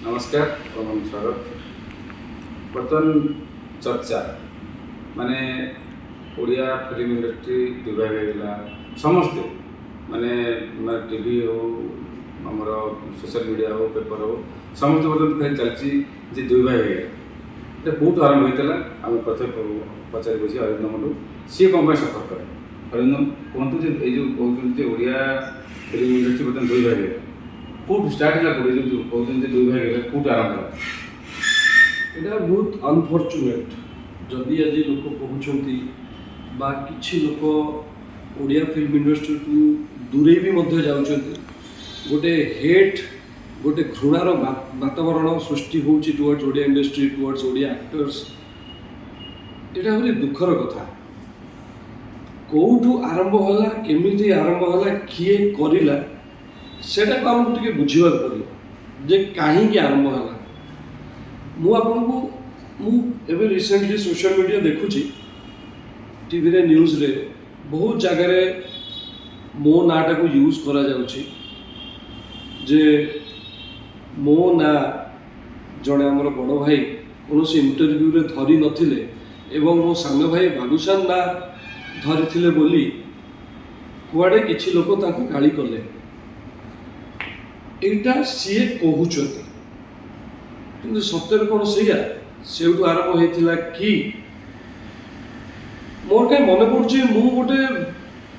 ନମସ୍କାର ଏବଂ ସ୍ୱାଗତ। ବର୍ତ୍ତମାନ ଚର୍ଚ୍ଚା ମାନେ ଓଡ଼ିଆ ଫିଲ୍ମ ଇଣ୍ଡଷ୍ଟ୍ରି ଦୁଇଭାଗ ହେଇଗଲା। ସମସ୍ତେ ମାନେ ମାନେ ଟିଭି ହଉ, ଆମର ସୋସିଆଲ ମିଡ଼ିଆ ହଉ, ପେପର ହଉ, ସମସ୍ତେ ବର୍ତ୍ତମାନ ଖାଲି ଚାଲିଛି ଯେ ଦୁଇ ଭାଗ ହେଇଗଲା। ଏଇଟା କେଉଁଠୁ ଆରମ୍ଭ ହେଇଥିଲା, ଆମେ ପ୍ରଥମେ ପଚାରି ବୁଝି ଅରିନ୍ଦମଠୁ, ସିଏ କ'ଣ ପାଇଁ ସଫର କରେ। ଅରିନ୍ଦମ, କୁହନ୍ତୁ ଯେ ଏଇ ଯେଉଁ କହୁଛନ୍ତି ଯେ ଓଡ଼ିଆ ଫିଲ୍ମ ଇଣ୍ଡଷ୍ଟ୍ରି ବର୍ତ୍ତମାନ ଦୁଇ ଭାଗ ହେଇଗଲା, କେଉଁଠୁ ଷ୍ଟାର୍ଟ ହେଲା? କେଉଁଠି ଯେଉଁ କହୁଛନ୍ତି ଯେ ଦୁଇ ଭାଗ ହେଇଗଲା, କେଉଁଠୁ ଆରମ୍ଭ ହେଲା? ଏଇଟା ବହୁତ ଅନଫର୍ଚୁନେଟ୍। ଯଦି ଆଜି ଲୋକ କହୁଛନ୍ତି ବା କିଛି ଲୋକ ଓଡ଼ିଆ ଫିଲ୍ମ ଇଣ୍ଡଷ୍ଟ୍ରିଠୁ ଦୂରେଇ ବି ମଧ୍ୟ ଯାଉଛନ୍ତି, ଗୋଟେ ହେଟ୍, ଗୋଟେ ଘୃଣାର ବାତାବରଣ ସୃଷ୍ଟି ହେଉଛି towards Odia industry, towards Odia actors, ଏଇଟା ଭାରି ଦୁଃଖର କଥା। କେଉଁଠୁ ଆରମ୍ଭ ହେଲା, କେମିତି ଆରମ୍ଭ ହେଲା, କିଏ କରିଲା, ସେଇଟାକୁ ଆମକୁ ଟିକେ ବୁଝିବାକୁ ପଡ଼ିବ ଯେ କାହିଁକି ଆରମ୍ଭ ହେଲା। ମୁଁ ଆପଣଙ୍କୁ ମୁଁ ଏବେ ରିସେଣ୍ଟଲି ସୋସିଆଲ ମିଡ଼ିଆ ଦେଖୁଛି, ଟିଭିରେ, ନ୍ୟୁଜ୍ରେ ବହୁତ ଜାଗାରେ ମୋ ନାଁଟାକୁ ୟୁଜ୍ କରାଯାଉଛି ଯେ ମୋ ନାଁ ଜଣେ ଆମର ବଡ଼ ଭାଇ କୌଣସି ଇଣ୍ଟରଭ୍ୟୁରେ ଧରି ନଥିଲେ ଏବଂ ମୋ ସାନ ଭାଇ ବାବୁସାନ ନାଁ ଧରିଥିଲେ ବୋଲି କୁଆଡ଼େ କିଛି ଲୋକ ତାଙ୍କୁ ଗାଳି କଲେ। ଏଇଟା ସିଏ କହୁଛନ୍ତି, କିନ୍ତୁ ସତରେ କ'ଣ ସେଇଆ ସେଇଠୁ ଆରମ୍ଭ ହେଇଥିଲା କି? ମୋର କାହିଁ ମନେ ପଡ଼ୁଛି, ମୁଁ ଗୋଟେ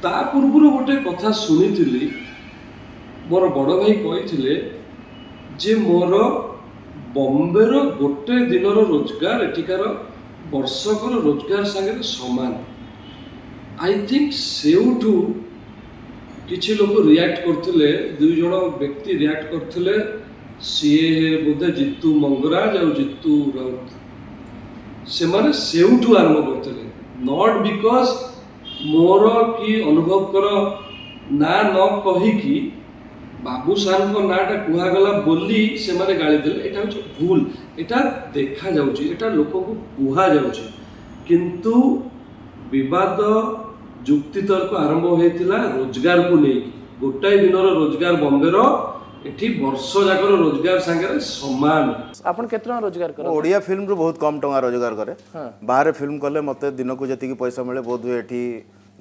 ତା ପୂର୍ବରୁ ଗୋଟେ କଥା ଶୁଣିଥିଲି। ମୋର ବଡ଼ ଭାଇ କହିଥିଲେ ଯେ ମୋର ବମ୍ବେର ଗୋଟେ ଦିନର ରୋଜଗାର ଏଠିକାର ବର୍ଷକର ରୋଜଗାର ସାଙ୍ଗରେ ସମାନ। I think ସେଇଠୁ କିଛି ଲୋକ ରିଆକ୍ଟ କରୁଥିଲେ, ଦୁଇ ଜଣ ବ୍ୟକ୍ତି ରିଆକ୍ଟ କରୁଥିଲେ। ସିଏ ବୋଧେ ଜିତୁ ମଙ୍ଗରାଜ ଆଉ ଜିତୁ ରାଉତ। ସେମାନେ ସେଇଠୁ ଆରମ୍ଭ କରିଥିଲେ, not because ମୋର କି ଅନୁଭବଙ୍କର ନାଁ ନ କହିକି ବାବୁସାନଙ୍କ ନାଁଟା କୁହାଗଲା ବୋଲି ସେମାନେ ଗାଳି ଦେଲେ। ଏଇଟା ହେଉଛି ଭୁଲ। ଏଇଟା ଦେଖାଯାଉଛି, ଏଇଟା ଲୋକଙ୍କୁ କୁହାଯାଉଛି, କିନ୍ତୁ ବିବାଦ, ଯୁକ୍ତିତର୍କ ଆରମ୍ଭ ହେଇଥିଲା ରୋଜଗାରକୁ ନେଇକି। ଗୋଟାଏ ଦିନର ରୋଜଗାର ବମ୍ବେର ଏଠି ବର୍ଷ ଯାକର ରୋଜଗାର ସାଙ୍ଗରେ ସମାନ। ଆପଣ କେତେ ଟଙ୍କା ରୋଜଗାର ମୁଁ କରନ୍ତି? ଓଡ଼ିଆ ଫିଲ୍ମରୁ ବହୁତ କମ୍ ଟଙ୍କା ରୋଜଗାର କରେ। ବାହାରେ ଫିଲ୍ମ କଲେ ମୋତେ ଦିନକୁ ଯେତିକି ପଇସା ମିଳେ, ବୋଧ ହୁଏ ଏଠି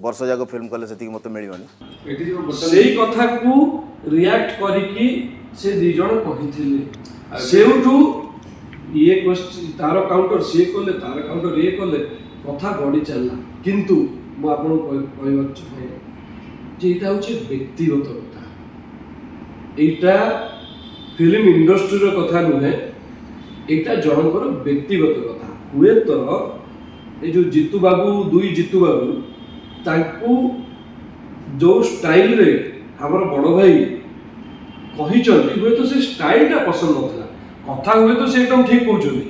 ବର୍ଷ ଯାକ ଫିଲ୍ମ କଲେ ସେତିକି ମୋତେ ମିଳିବନି। ଏଠି ଯେଉଁ ବର୍ତ୍ତମାନ ସେଇ କଥାକୁ ରିଆକ୍ଟ କରିକି ସେ ଦି ଜଣ କହିଥିଲେ। ସେଇଠୁ ଇଏ କ୍ୱେଶ୍ଚିନ୍, ତାର କାଉଣ୍ଟର ସିଏ କଲେ, ତାର କାଉଣ୍ଟର ଇଏ କଲେ, କଥା ବଢ଼ି ଚାଲିଲା। କିନ୍ତୁ ମୁଁ ଆପଣଙ୍କୁ କହିବାକୁ ଚାହେଁ ଯେ ଏଇଟା ହେଉଛି ବ୍ୟକ୍ତିଗତ କଥା, ଏଇଟା ଫିଲ୍ମ ଇଣ୍ଡଷ୍ଟ୍ରିର କଥା ନୁହେଁ, ଏଇଟା ଜଣଙ୍କର ବ୍ୟକ୍ତିଗତ କଥା। ହୁଏତ ଏଇ ଯୋଉ ଜିତୁ ବାବୁ, ଦୁଇ ଜିତୁ ବାବୁ, ତାଙ୍କୁ ଯୋଉ ଷ୍ଟାଇଲରେ ଆମର ବଡ଼ ଭାଇ କହିଛନ୍ତି, ହୁଏତ ସେ ଷ୍ଟାଇଲଟା ପସନ୍ଦ ନଥିଲା। କଥା ହୁଏତ ସେ ଏକଦମ ଠିକ କହୁଛନ୍ତି,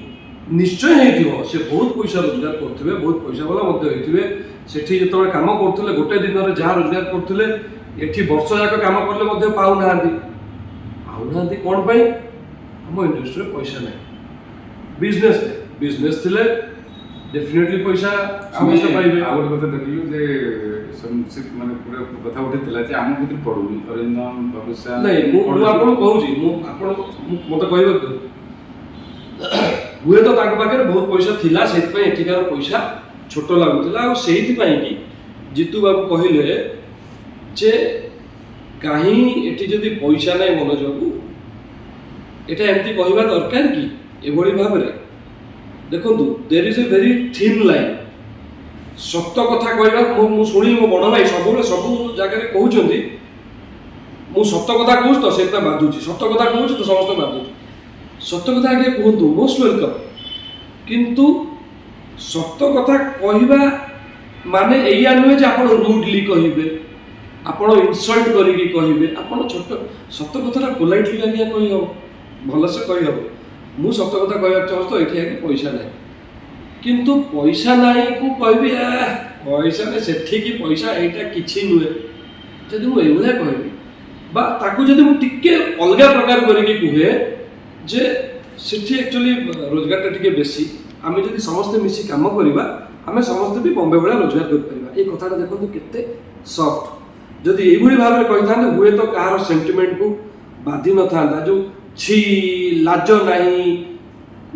ନିଶ୍ଚୟ ହେଇଥିବ। ସେ ବହୁତ ପଇସା ରୋଜଗାର କରୁଥିବେ, ବହୁତ ପଇସା ବାଲା ମଧ୍ୟ ହେଇଥିବେ। ସେଠି ଯେତେବେଳେ କାମ କରୁଥିଲେ, ଗୋଟେ ଦିନରେ ଯାହା ରୋଜଗାର କରୁଥିଲେ, ଏଠି ବର୍ଷ ଯାକ କାମ କଲେ ମଧ୍ୟ ପାଉନାହାନ୍ତି। ପାଉନାହାନ୍ତି କ'ଣ ପାଇଁ? ଆମ ଇଣ୍ଡଷ୍ଟ୍ରିରେ ପଇସା ନାହିଁ, ବିଜନେସ୍ ନାହିଁ। ବିଜନେସ୍ ଥିଲେ ଡେଫିନେଟଲି ପଇସା ଆମେ ସମସ୍ତେ ପାଇବେ। ଆଉ ଗୋଟେ କଥା ଦେଖିଲୁ ଯେ ସେ ମାନେ ପୁରା କଥା ଉଠିଥିଲା ଯେ ଆମ ଭିତରେ ପଡୁନି ଅରିନ୍ଦମ, ବାବୁସାନ। ନାଇଁ, ମୁଁ ଆପଣଙ୍କୁ କହୁଛି, ମୁଁ ଆପଣ ମତେ କହିବାକୁ ଦିଅନ୍ତୁ। ହୁଏତ ତାଙ୍କ ପାଖରେ ବହୁତ ପଇସା ଥିଲା, ସେଇଥିପାଇଁ ଏଠିକାର ପଇସା ଛୋଟ ଲାଗୁଥିଲା। ଆଉ ସେଇଥିପାଇଁ କି ଜିତୁ ବାବୁ କହିଲେ ଯେ କାହିଁ ଏଠି ଯଦି ପଇସା ନାହିଁ, ମନୋଜ ବାବୁ, ଏଇଟା ଏମିତି କହିବା ଦରକାର କି ଏଭଳି ଭାବରେ? ଦେଖନ୍ତୁ, there is a very thin line. ସତ କଥା କହିବା, ମୁଁ ଶୁଣିଲି, ମୋ ବଡ଼ ଭାଇ ସବୁବେଳେ ସବୁ ଜାଗାରେ କହୁଛନ୍ତି, ମୁଁ ସତ କଥା କହୁଛି ତ ସେଥିପାଇଁ ବାଧୁଛି, ସତ କଥା କହୁଛି ତ ସମସ୍ତେ ବାଧୁଛି। ସତ କଥା ଆଜ୍ଞା କୁହନ୍ତୁ, ମୋଷ୍ଟ welcome. କିନ୍ତୁ ସତ କଥା କହିବା ମାନେ ଏଇଆ ନୁହେଁ ଯେ ଆପଣ ରୁଡଲି କହିବେ, ଆପଣ ଇନସଲ୍ଟ କରିକି କହିବେ। ଆପଣ ଛୋଟ ସତ କଥାଟା ପୋଲାଇଟଲି ଆଜ୍ଞା କହିହେବ, ଭଲସେ କହିହେବ। ମୁଁ ସତ କଥା କହିବାକୁ ଚାହୁଁଛି ତ ଏଠି ଆଜ୍ଞା ପଇସା ନାହିଁ, କିନ୍ତୁ ପଇସା ନାହିଁକୁ କହିବି, "ଆ, ପଇସା ନାହିଁ, ସେଠିକି ପଇସା ଏଇଟା କିଛି ନୁହେଁ", ଯଦି ମୁଁ ଏଇଭଳିଆ କହିବି ବା ତାକୁ ଯଦି ମୁଁ ଟିକେ ଅଲଗା ପ୍ରକାର କରିକି କୁହେ ଯେ ସେଠି ଆକ୍ଚୁଆଲି ରୋଜଗାରଟା ଟିକେ ବେଶୀ, ଆମେ ଯଦି ସମସ୍ତେ ମିଶି କାମ କରିବା, ଆମେ ସମସ୍ତେ ବି ବମ୍ବେ ଭଳିଆ ରୋଜଗାର କରିପାରିବା, ଏଇ କଥାଟା ଦେଖନ୍ତୁ କେତେ ସଫ୍ଟ। ଯଦି ଏଇଭଳି ଭାବରେ କହିଥାନ୍ତେ, ହୁଏତ କାହାର ସେଣ୍ଟିମେଣ୍ଟକୁ ବାଧି ନଥାନ୍ତା। ଯେଉଁ ଛି, ଲାଜ ନାହିଁ,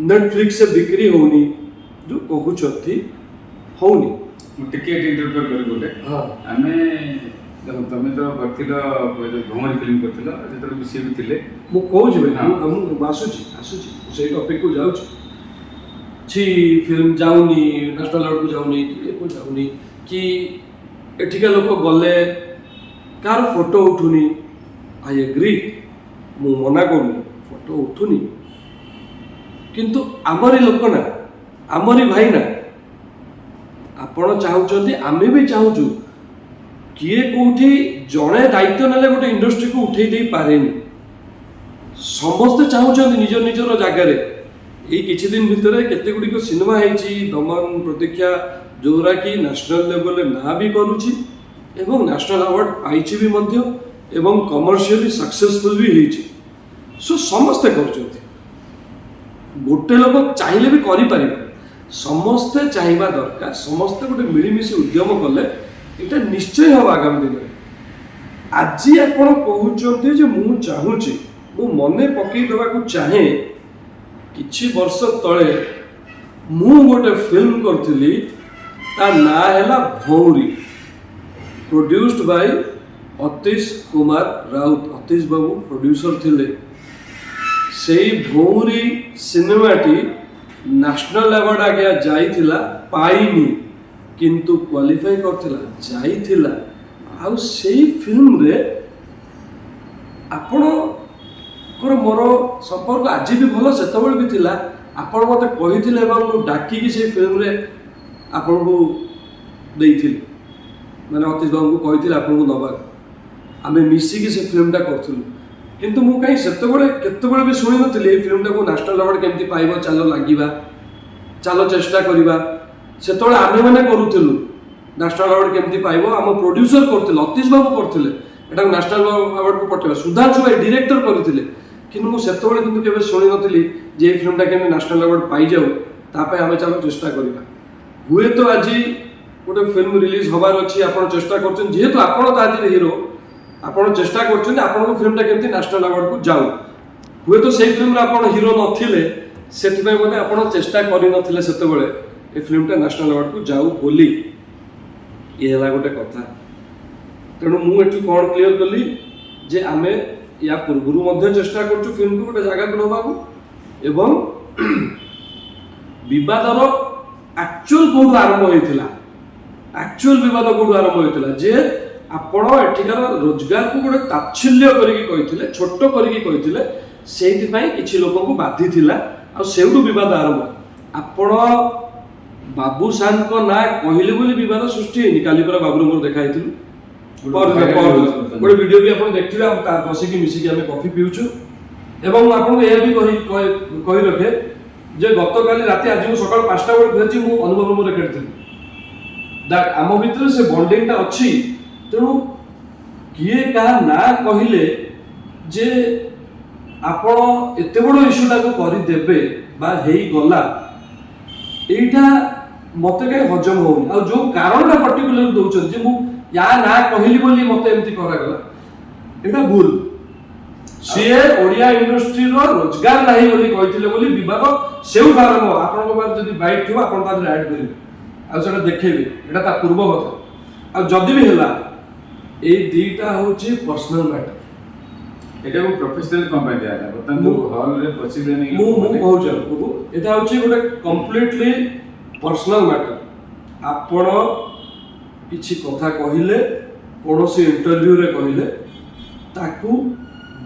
ନେଟଫ୍ଲିକ୍ସରେ ବିକ୍ରି ହଉନି, ଯୋଉ କହୁଛନ୍ତି ହଉନି। ମୁଁ ଟିକେ ଏଠି ଇଣ୍ଟରଫିୟର କରିବି ଗୋଟେ। ହଁ। ଆମେ ଦେଖ, ତମେ ତ କରିଥିଲ ଯୋଉ ଭଉଁରୀ ଫିଲ୍ମ କରିଥିଲ, ଯେତେବେଳେ ବି ସିଏ ବି ଥିଲେ। ମୁଁ କହୁଛି ଭାଇ। ହଁ। ମୁଁ ଆସୁଛି, ଆସୁଛି, ମୁଁ ସେଇ ଟପିକକୁ ଯାଉଛି। ଛି, ଫିଲ୍ମ ଯାଉନି, ନ୍ୟାସନାଲ୍ ଆୱାର୍ଡ଼କୁ ଯାଉନି କି ଇଏକୁ ଯାଉନି, କି ଏଠିକା ଲୋକ ଗଲେ କାହାର ଫଟୋ ଉଠୁନି। I agree, ମୁଁ ମନା କରୁନି, ଫଟୋ ଉଠୁନି। କିନ୍ତୁ ଆମରି ଲୋକ ନା, ଆମରି ଭାଇ ନା। ଆପଣ ଚାହୁଁଛନ୍ତି, ଆମେ ବି ଚାହୁଁଛୁ। କିଏ କୋଉଠି ଜଣେ ଦାୟିତ୍ୱ ନେଲେ ଗୋଟେ ଇଣ୍ଡଷ୍ଟ୍ରିକୁ ଉଠେଇ ଦେଇ ପାରେନି। ସମସ୍ତେ ଚାହୁଁଛନ୍ତି ନିଜ ନିଜର ଜାଗାରେ। ଏଇ କିଛି ଦିନ ଭିତରେ କେତେ ଗୁଡ଼ିକ ସିନେମା ହେଇଛି, ଦମନ, ପ୍ରତୀକ୍ଷା, ଯୋଉରା କି ନ୍ୟାସନାଲ ଲେଭେଲରେ ନାଁ ବି କରୁଛି ଏବଂ ନ୍ୟାସନାଲ ଆୱାର୍ଡ ପାଇଛି ବି ମଧ୍ୟ ଏବଂ କମର୍ସିଆଲି ସକ୍ସେସଫୁଲ ବି ହେଇଛି। ସୋ ସମସ୍ତେ କରୁଛନ୍ତି, ଗୋଟେ ଲୋକ ଚାହିଁଲେ ବି କରିପାରିବ। ସମସ୍ତେ ଚାହିଁବା ଦରକାର। ସମସ୍ତେ ଗୋଟେ ମିଳିମିଶି ଉଦ୍ୟମ କଲେ ଏଇଟା ନିଶ୍ଚୟ ହେବ ଆଗାମୀ ଦିନରେ। ଆଜି ଆପଣ କହୁଛନ୍ତି ଯେ ମୁଁ ଚାହୁଁଛି, ମୁଁ ମନେ ପକେଇ ଦେବାକୁ ଚାହେଁ, କିଛି ବର୍ଷ ତଳେ ମୁଁ ଗୋଟେ ଫିଲ୍ମ କରିଥିଲି, ତା ନାଁ ହେଲା ଭଉଁରୀ, ପ୍ରଡ୍ୟୁସ୍ଡ ବାଇ ଅତୀଶ କୁମାର ରାଉତ। ଅତୀଶ ବାବୁ ପ୍ରଡ୍ୟୁସର ଥିଲେ। ସେଇ ଭଉଁରୀ ସିନେମାଟି ନ୍ୟାସନାଲ ଆୱାର୍ଡ ଆଜ୍ଞା ଯାଇଥିଲା, ପାଇନି, କିନ୍ତୁ କ୍ୱାଲିଫାଇ କରିଥିଲା, ଯାଇଥିଲା। ଆଉ ସେଇ ଫିଲ୍ମରେ ଆପଣଙ୍କର ମୋର ସମ୍ପର୍କ ଆଜି ବି ଭଲ, ସେତେବେଳେ ବି ଥିଲା। ଆପଣ ମୋତେ କହିଥିଲେ ଏବଂ ମୁଁ ଡାକିକି ସେଇ ଫିଲ୍ମରେ ଆପଣଙ୍କୁ ଦେଇଥିଲି, ମାନେ ଅତୀଶ ବାବୁଙ୍କୁ କହିଥିଲି ଆପଣଙ୍କୁ ନେବାକୁ। ଆମେ ମିଶିକି ସେ ଫିଲ୍ମଟା କରୁଥିଲୁ। କିନ୍ତୁ ମୁଁ କାହିଁ ସେତେବେଳେ କେତେବେଳେ ବି ଶୁଣିନଥିଲି, ଏଇ ଫିଲ୍ମଟାକୁ ନ୍ୟାସନାଲ ଆୱାର୍ଡ କେମିତି ପାଇବ, ଚାଲ ଲାଗିବା, ଚାଲ ଚେଷ୍ଟା କରିବା। ସେତେବେଳେ ଆମେମାନେ କରୁଥିଲୁ, ନ୍ୟାସନାଲ ଆୱାର୍ଡ କେମିତି ପାଇବ। ଆମ ପ୍ରଡ୍ୟୁସର କରୁଥିଲେ, ଅତୀଶ ବାବୁ କରୁଥିଲେ, ଏଟାକୁ ନ୍ୟାସନାଲ ଆୱାର୍ଡକୁ ପଠେଇବା। ସୁଧାଂଶୁ ଭାଇ ଡିରେକ୍ଟର କରିଥିଲେ। କିନ୍ତୁ ମୁଁ ସେତେବେଳେ କିନ୍ତୁ କେବେ ଶୁଣିନଥିଲି ଯେ ଏଇ ଫିଲ୍ମଟା କେମିତି ନ୍ୟାସନାଲ ଆୱାର୍ଡ ପାଇଯାଉ, ତା ପାଇଁ ଆମେ ଚାଲ ଚେଷ୍ଟା କରିବା। ହୁଏତ ଆଜି ଗୋଟେ ଫିଲ୍ମ ରିଲିଜ ହବାର ଅଛି, ଆପଣ ଚେଷ୍ଟା କରୁଛନ୍ତି, ଯେହେତୁ ଆପଣ ତା ଦେହରେ ହିରୋ, ଆପଣ ଚେଷ୍ଟା କରୁଛନ୍ତି ଆପଣଙ୍କ ଫିଲ୍ମଟା କେମିତି ନ୍ୟାସନାଲ ଆୱାର୍ଡକୁ ଯାଉ। ହୁଏତ ସେଇ ଫିଲ୍ମରେ ଆପଣ ହିରୋ ନଥିଲେ, ସେଥିପାଇଁ ବୋଧେ ଆପଣ ଚେଷ୍ଟା କରିନଥିଲେ ସେତେବେଳେ ଏ ଫିଲ୍ମଟା ନ୍ୟାସନାଲ ଆୱାର୍ଡକୁ ଯାଉ ବୋଲି। ଇଏ ହେଲା ଗୋଟେ କଥା। ତେଣୁ ମୁଁ ଏଠୁ କ'ଣ କ୍ଲିୟର କଲି ଯେ ଆମେ ୟା ପୂର୍ବରୁ ମଧ୍ୟ ଚେଷ୍ଟା କରୁଛୁ ଫିଲ୍ମକୁ ଗୋଟେ ଜାଗାକୁ ନେବାକୁ। ଏବଂ ବିବାଦର ଆକ୍ଚୁଆଲ କୋଉଠୁ ଆରମ୍ଭ ହେଇଥିଲା, ଆକ୍ଚୁଆଲ ବିବାଦ କୋଉଠୁ ଆରମ୍ଭ ହେଇଥିଲା ଯେ ଆପଣ ଏଠିକାର ରୋଜଗାରକୁ ଗୋଟେ ତାଚ୍ଛଲ୍ୟ କରିକି କହିଥିଲେ, ଛୋଟ କରିକି କହିଥିଲେ, ସେଇଥିପାଇଁ କିଛି ଲୋକଙ୍କୁ ବାଧିଥିଲା ଆଉ ସେଇଠୁ ବିବାଦ ଆରମ୍ଭ। ଆପଣ ବାବୁସାନଙ୍କ ନାଁ କହିଲେ ବୋଲି ବିବାଦ ସୃଷ୍ଟି ହେଇନି। କାଲି ପରା ବାବୁର ମୋର ଦେଖା ହେଇଥିଲୁ, ପରଦିନ ପରଦିନ ଗୋଟେ ଭିଡ଼ିଓ ବି ଆପଣ ଦେଖିଥିବେ, ଆମେ ତା ବସିକି ମିଶିକି ଆମେ କଫି ପିଉଛୁ। ଏବଂ ମୁଁ ଆପଣଙ୍କୁ ଏହା ବି କହି ରଖେ ଯେ ଗତକାଲି ରାତି, ଆଜି ମୁଁ ସକାଳ 5ଟା ବେଳେ ଫେରିଛି, ମୁଁ ଅନୁଭବ ମୋର ରେକର୍ଡ ଥିଲି, that ଆମ ଭିତରେ ସେ ବଣ୍ଡିଙ୍ଗଟା ଅଛି। ତେଣୁ କିଏ କାହା ନାଁ କହିଲେ ଯେ ଆପଣ ଏତେ ବଡ଼ ଇସ୍ୟୁଟାକୁ କରିଦେବେ ବା ହେଇଗଲା, ଏଇଟା ମତେ କାହିଁ ହଜମ ହଉନି। ଆଉ ଯୋଉ କାରଣଟା ପର୍ଟିକୁଲାର ଦଉଛନ୍ତି ଯେ ମୁଁ ୟା ନାଁ କହିଲି ବୋଲି ମତେ ଏମିତି କରାଗଲା, ଏଇଟା ଭୁଲ। ସିଏ ଓଡ଼ିଆ ଇଣ୍ଡଷ୍ଟ୍ରିର ରୋଜଗାର ନାହିଁ ବୋଲି କହିଥିଲେ ବୋଲି ବିବାଦ ସେଇଠୁ ଆରମ୍ଭ। ଆପଣଙ୍କ ପାଖରେ ଯଦି ବାଇଟ୍ ଥିବ, ଆପଣ ତା ଦେହରେ ଆଡ୍ କରିବେ ଆଉ ସେଟା ଦେଖେଇବେ। ଏଇଟା ତା ପୂର୍ବ କଥା। ଆଉ ଯଦି ବି ହେଲା, ଏଇ ଦିଟା ହଉଛି ପର୍ସନାଲ ମ୍ୟାଟର। ଏଟାକୁ ପ୍ରଫେସନାଲ କଣ ପାଇଁ ଦିଆହେଲା ବର୍ତ୍ତମାନ ଯୋଉ ହଲରେ ପଶିଲେନି? ମୁଁ କହୁଛି ଆପଣଙ୍କୁ, ଏଇଟା ହଉଛି ଗୋଟେ କମ୍ପ୍ଲିଟଲି ପର୍ସନାଲ ମ୍ୟାଟର। ଆପଣ କିଛି କଥା କହିଲେ, କୌଣସି ଇଣ୍ଟରଭ୍ୟୁରେ କହିଲେ, ତାକୁ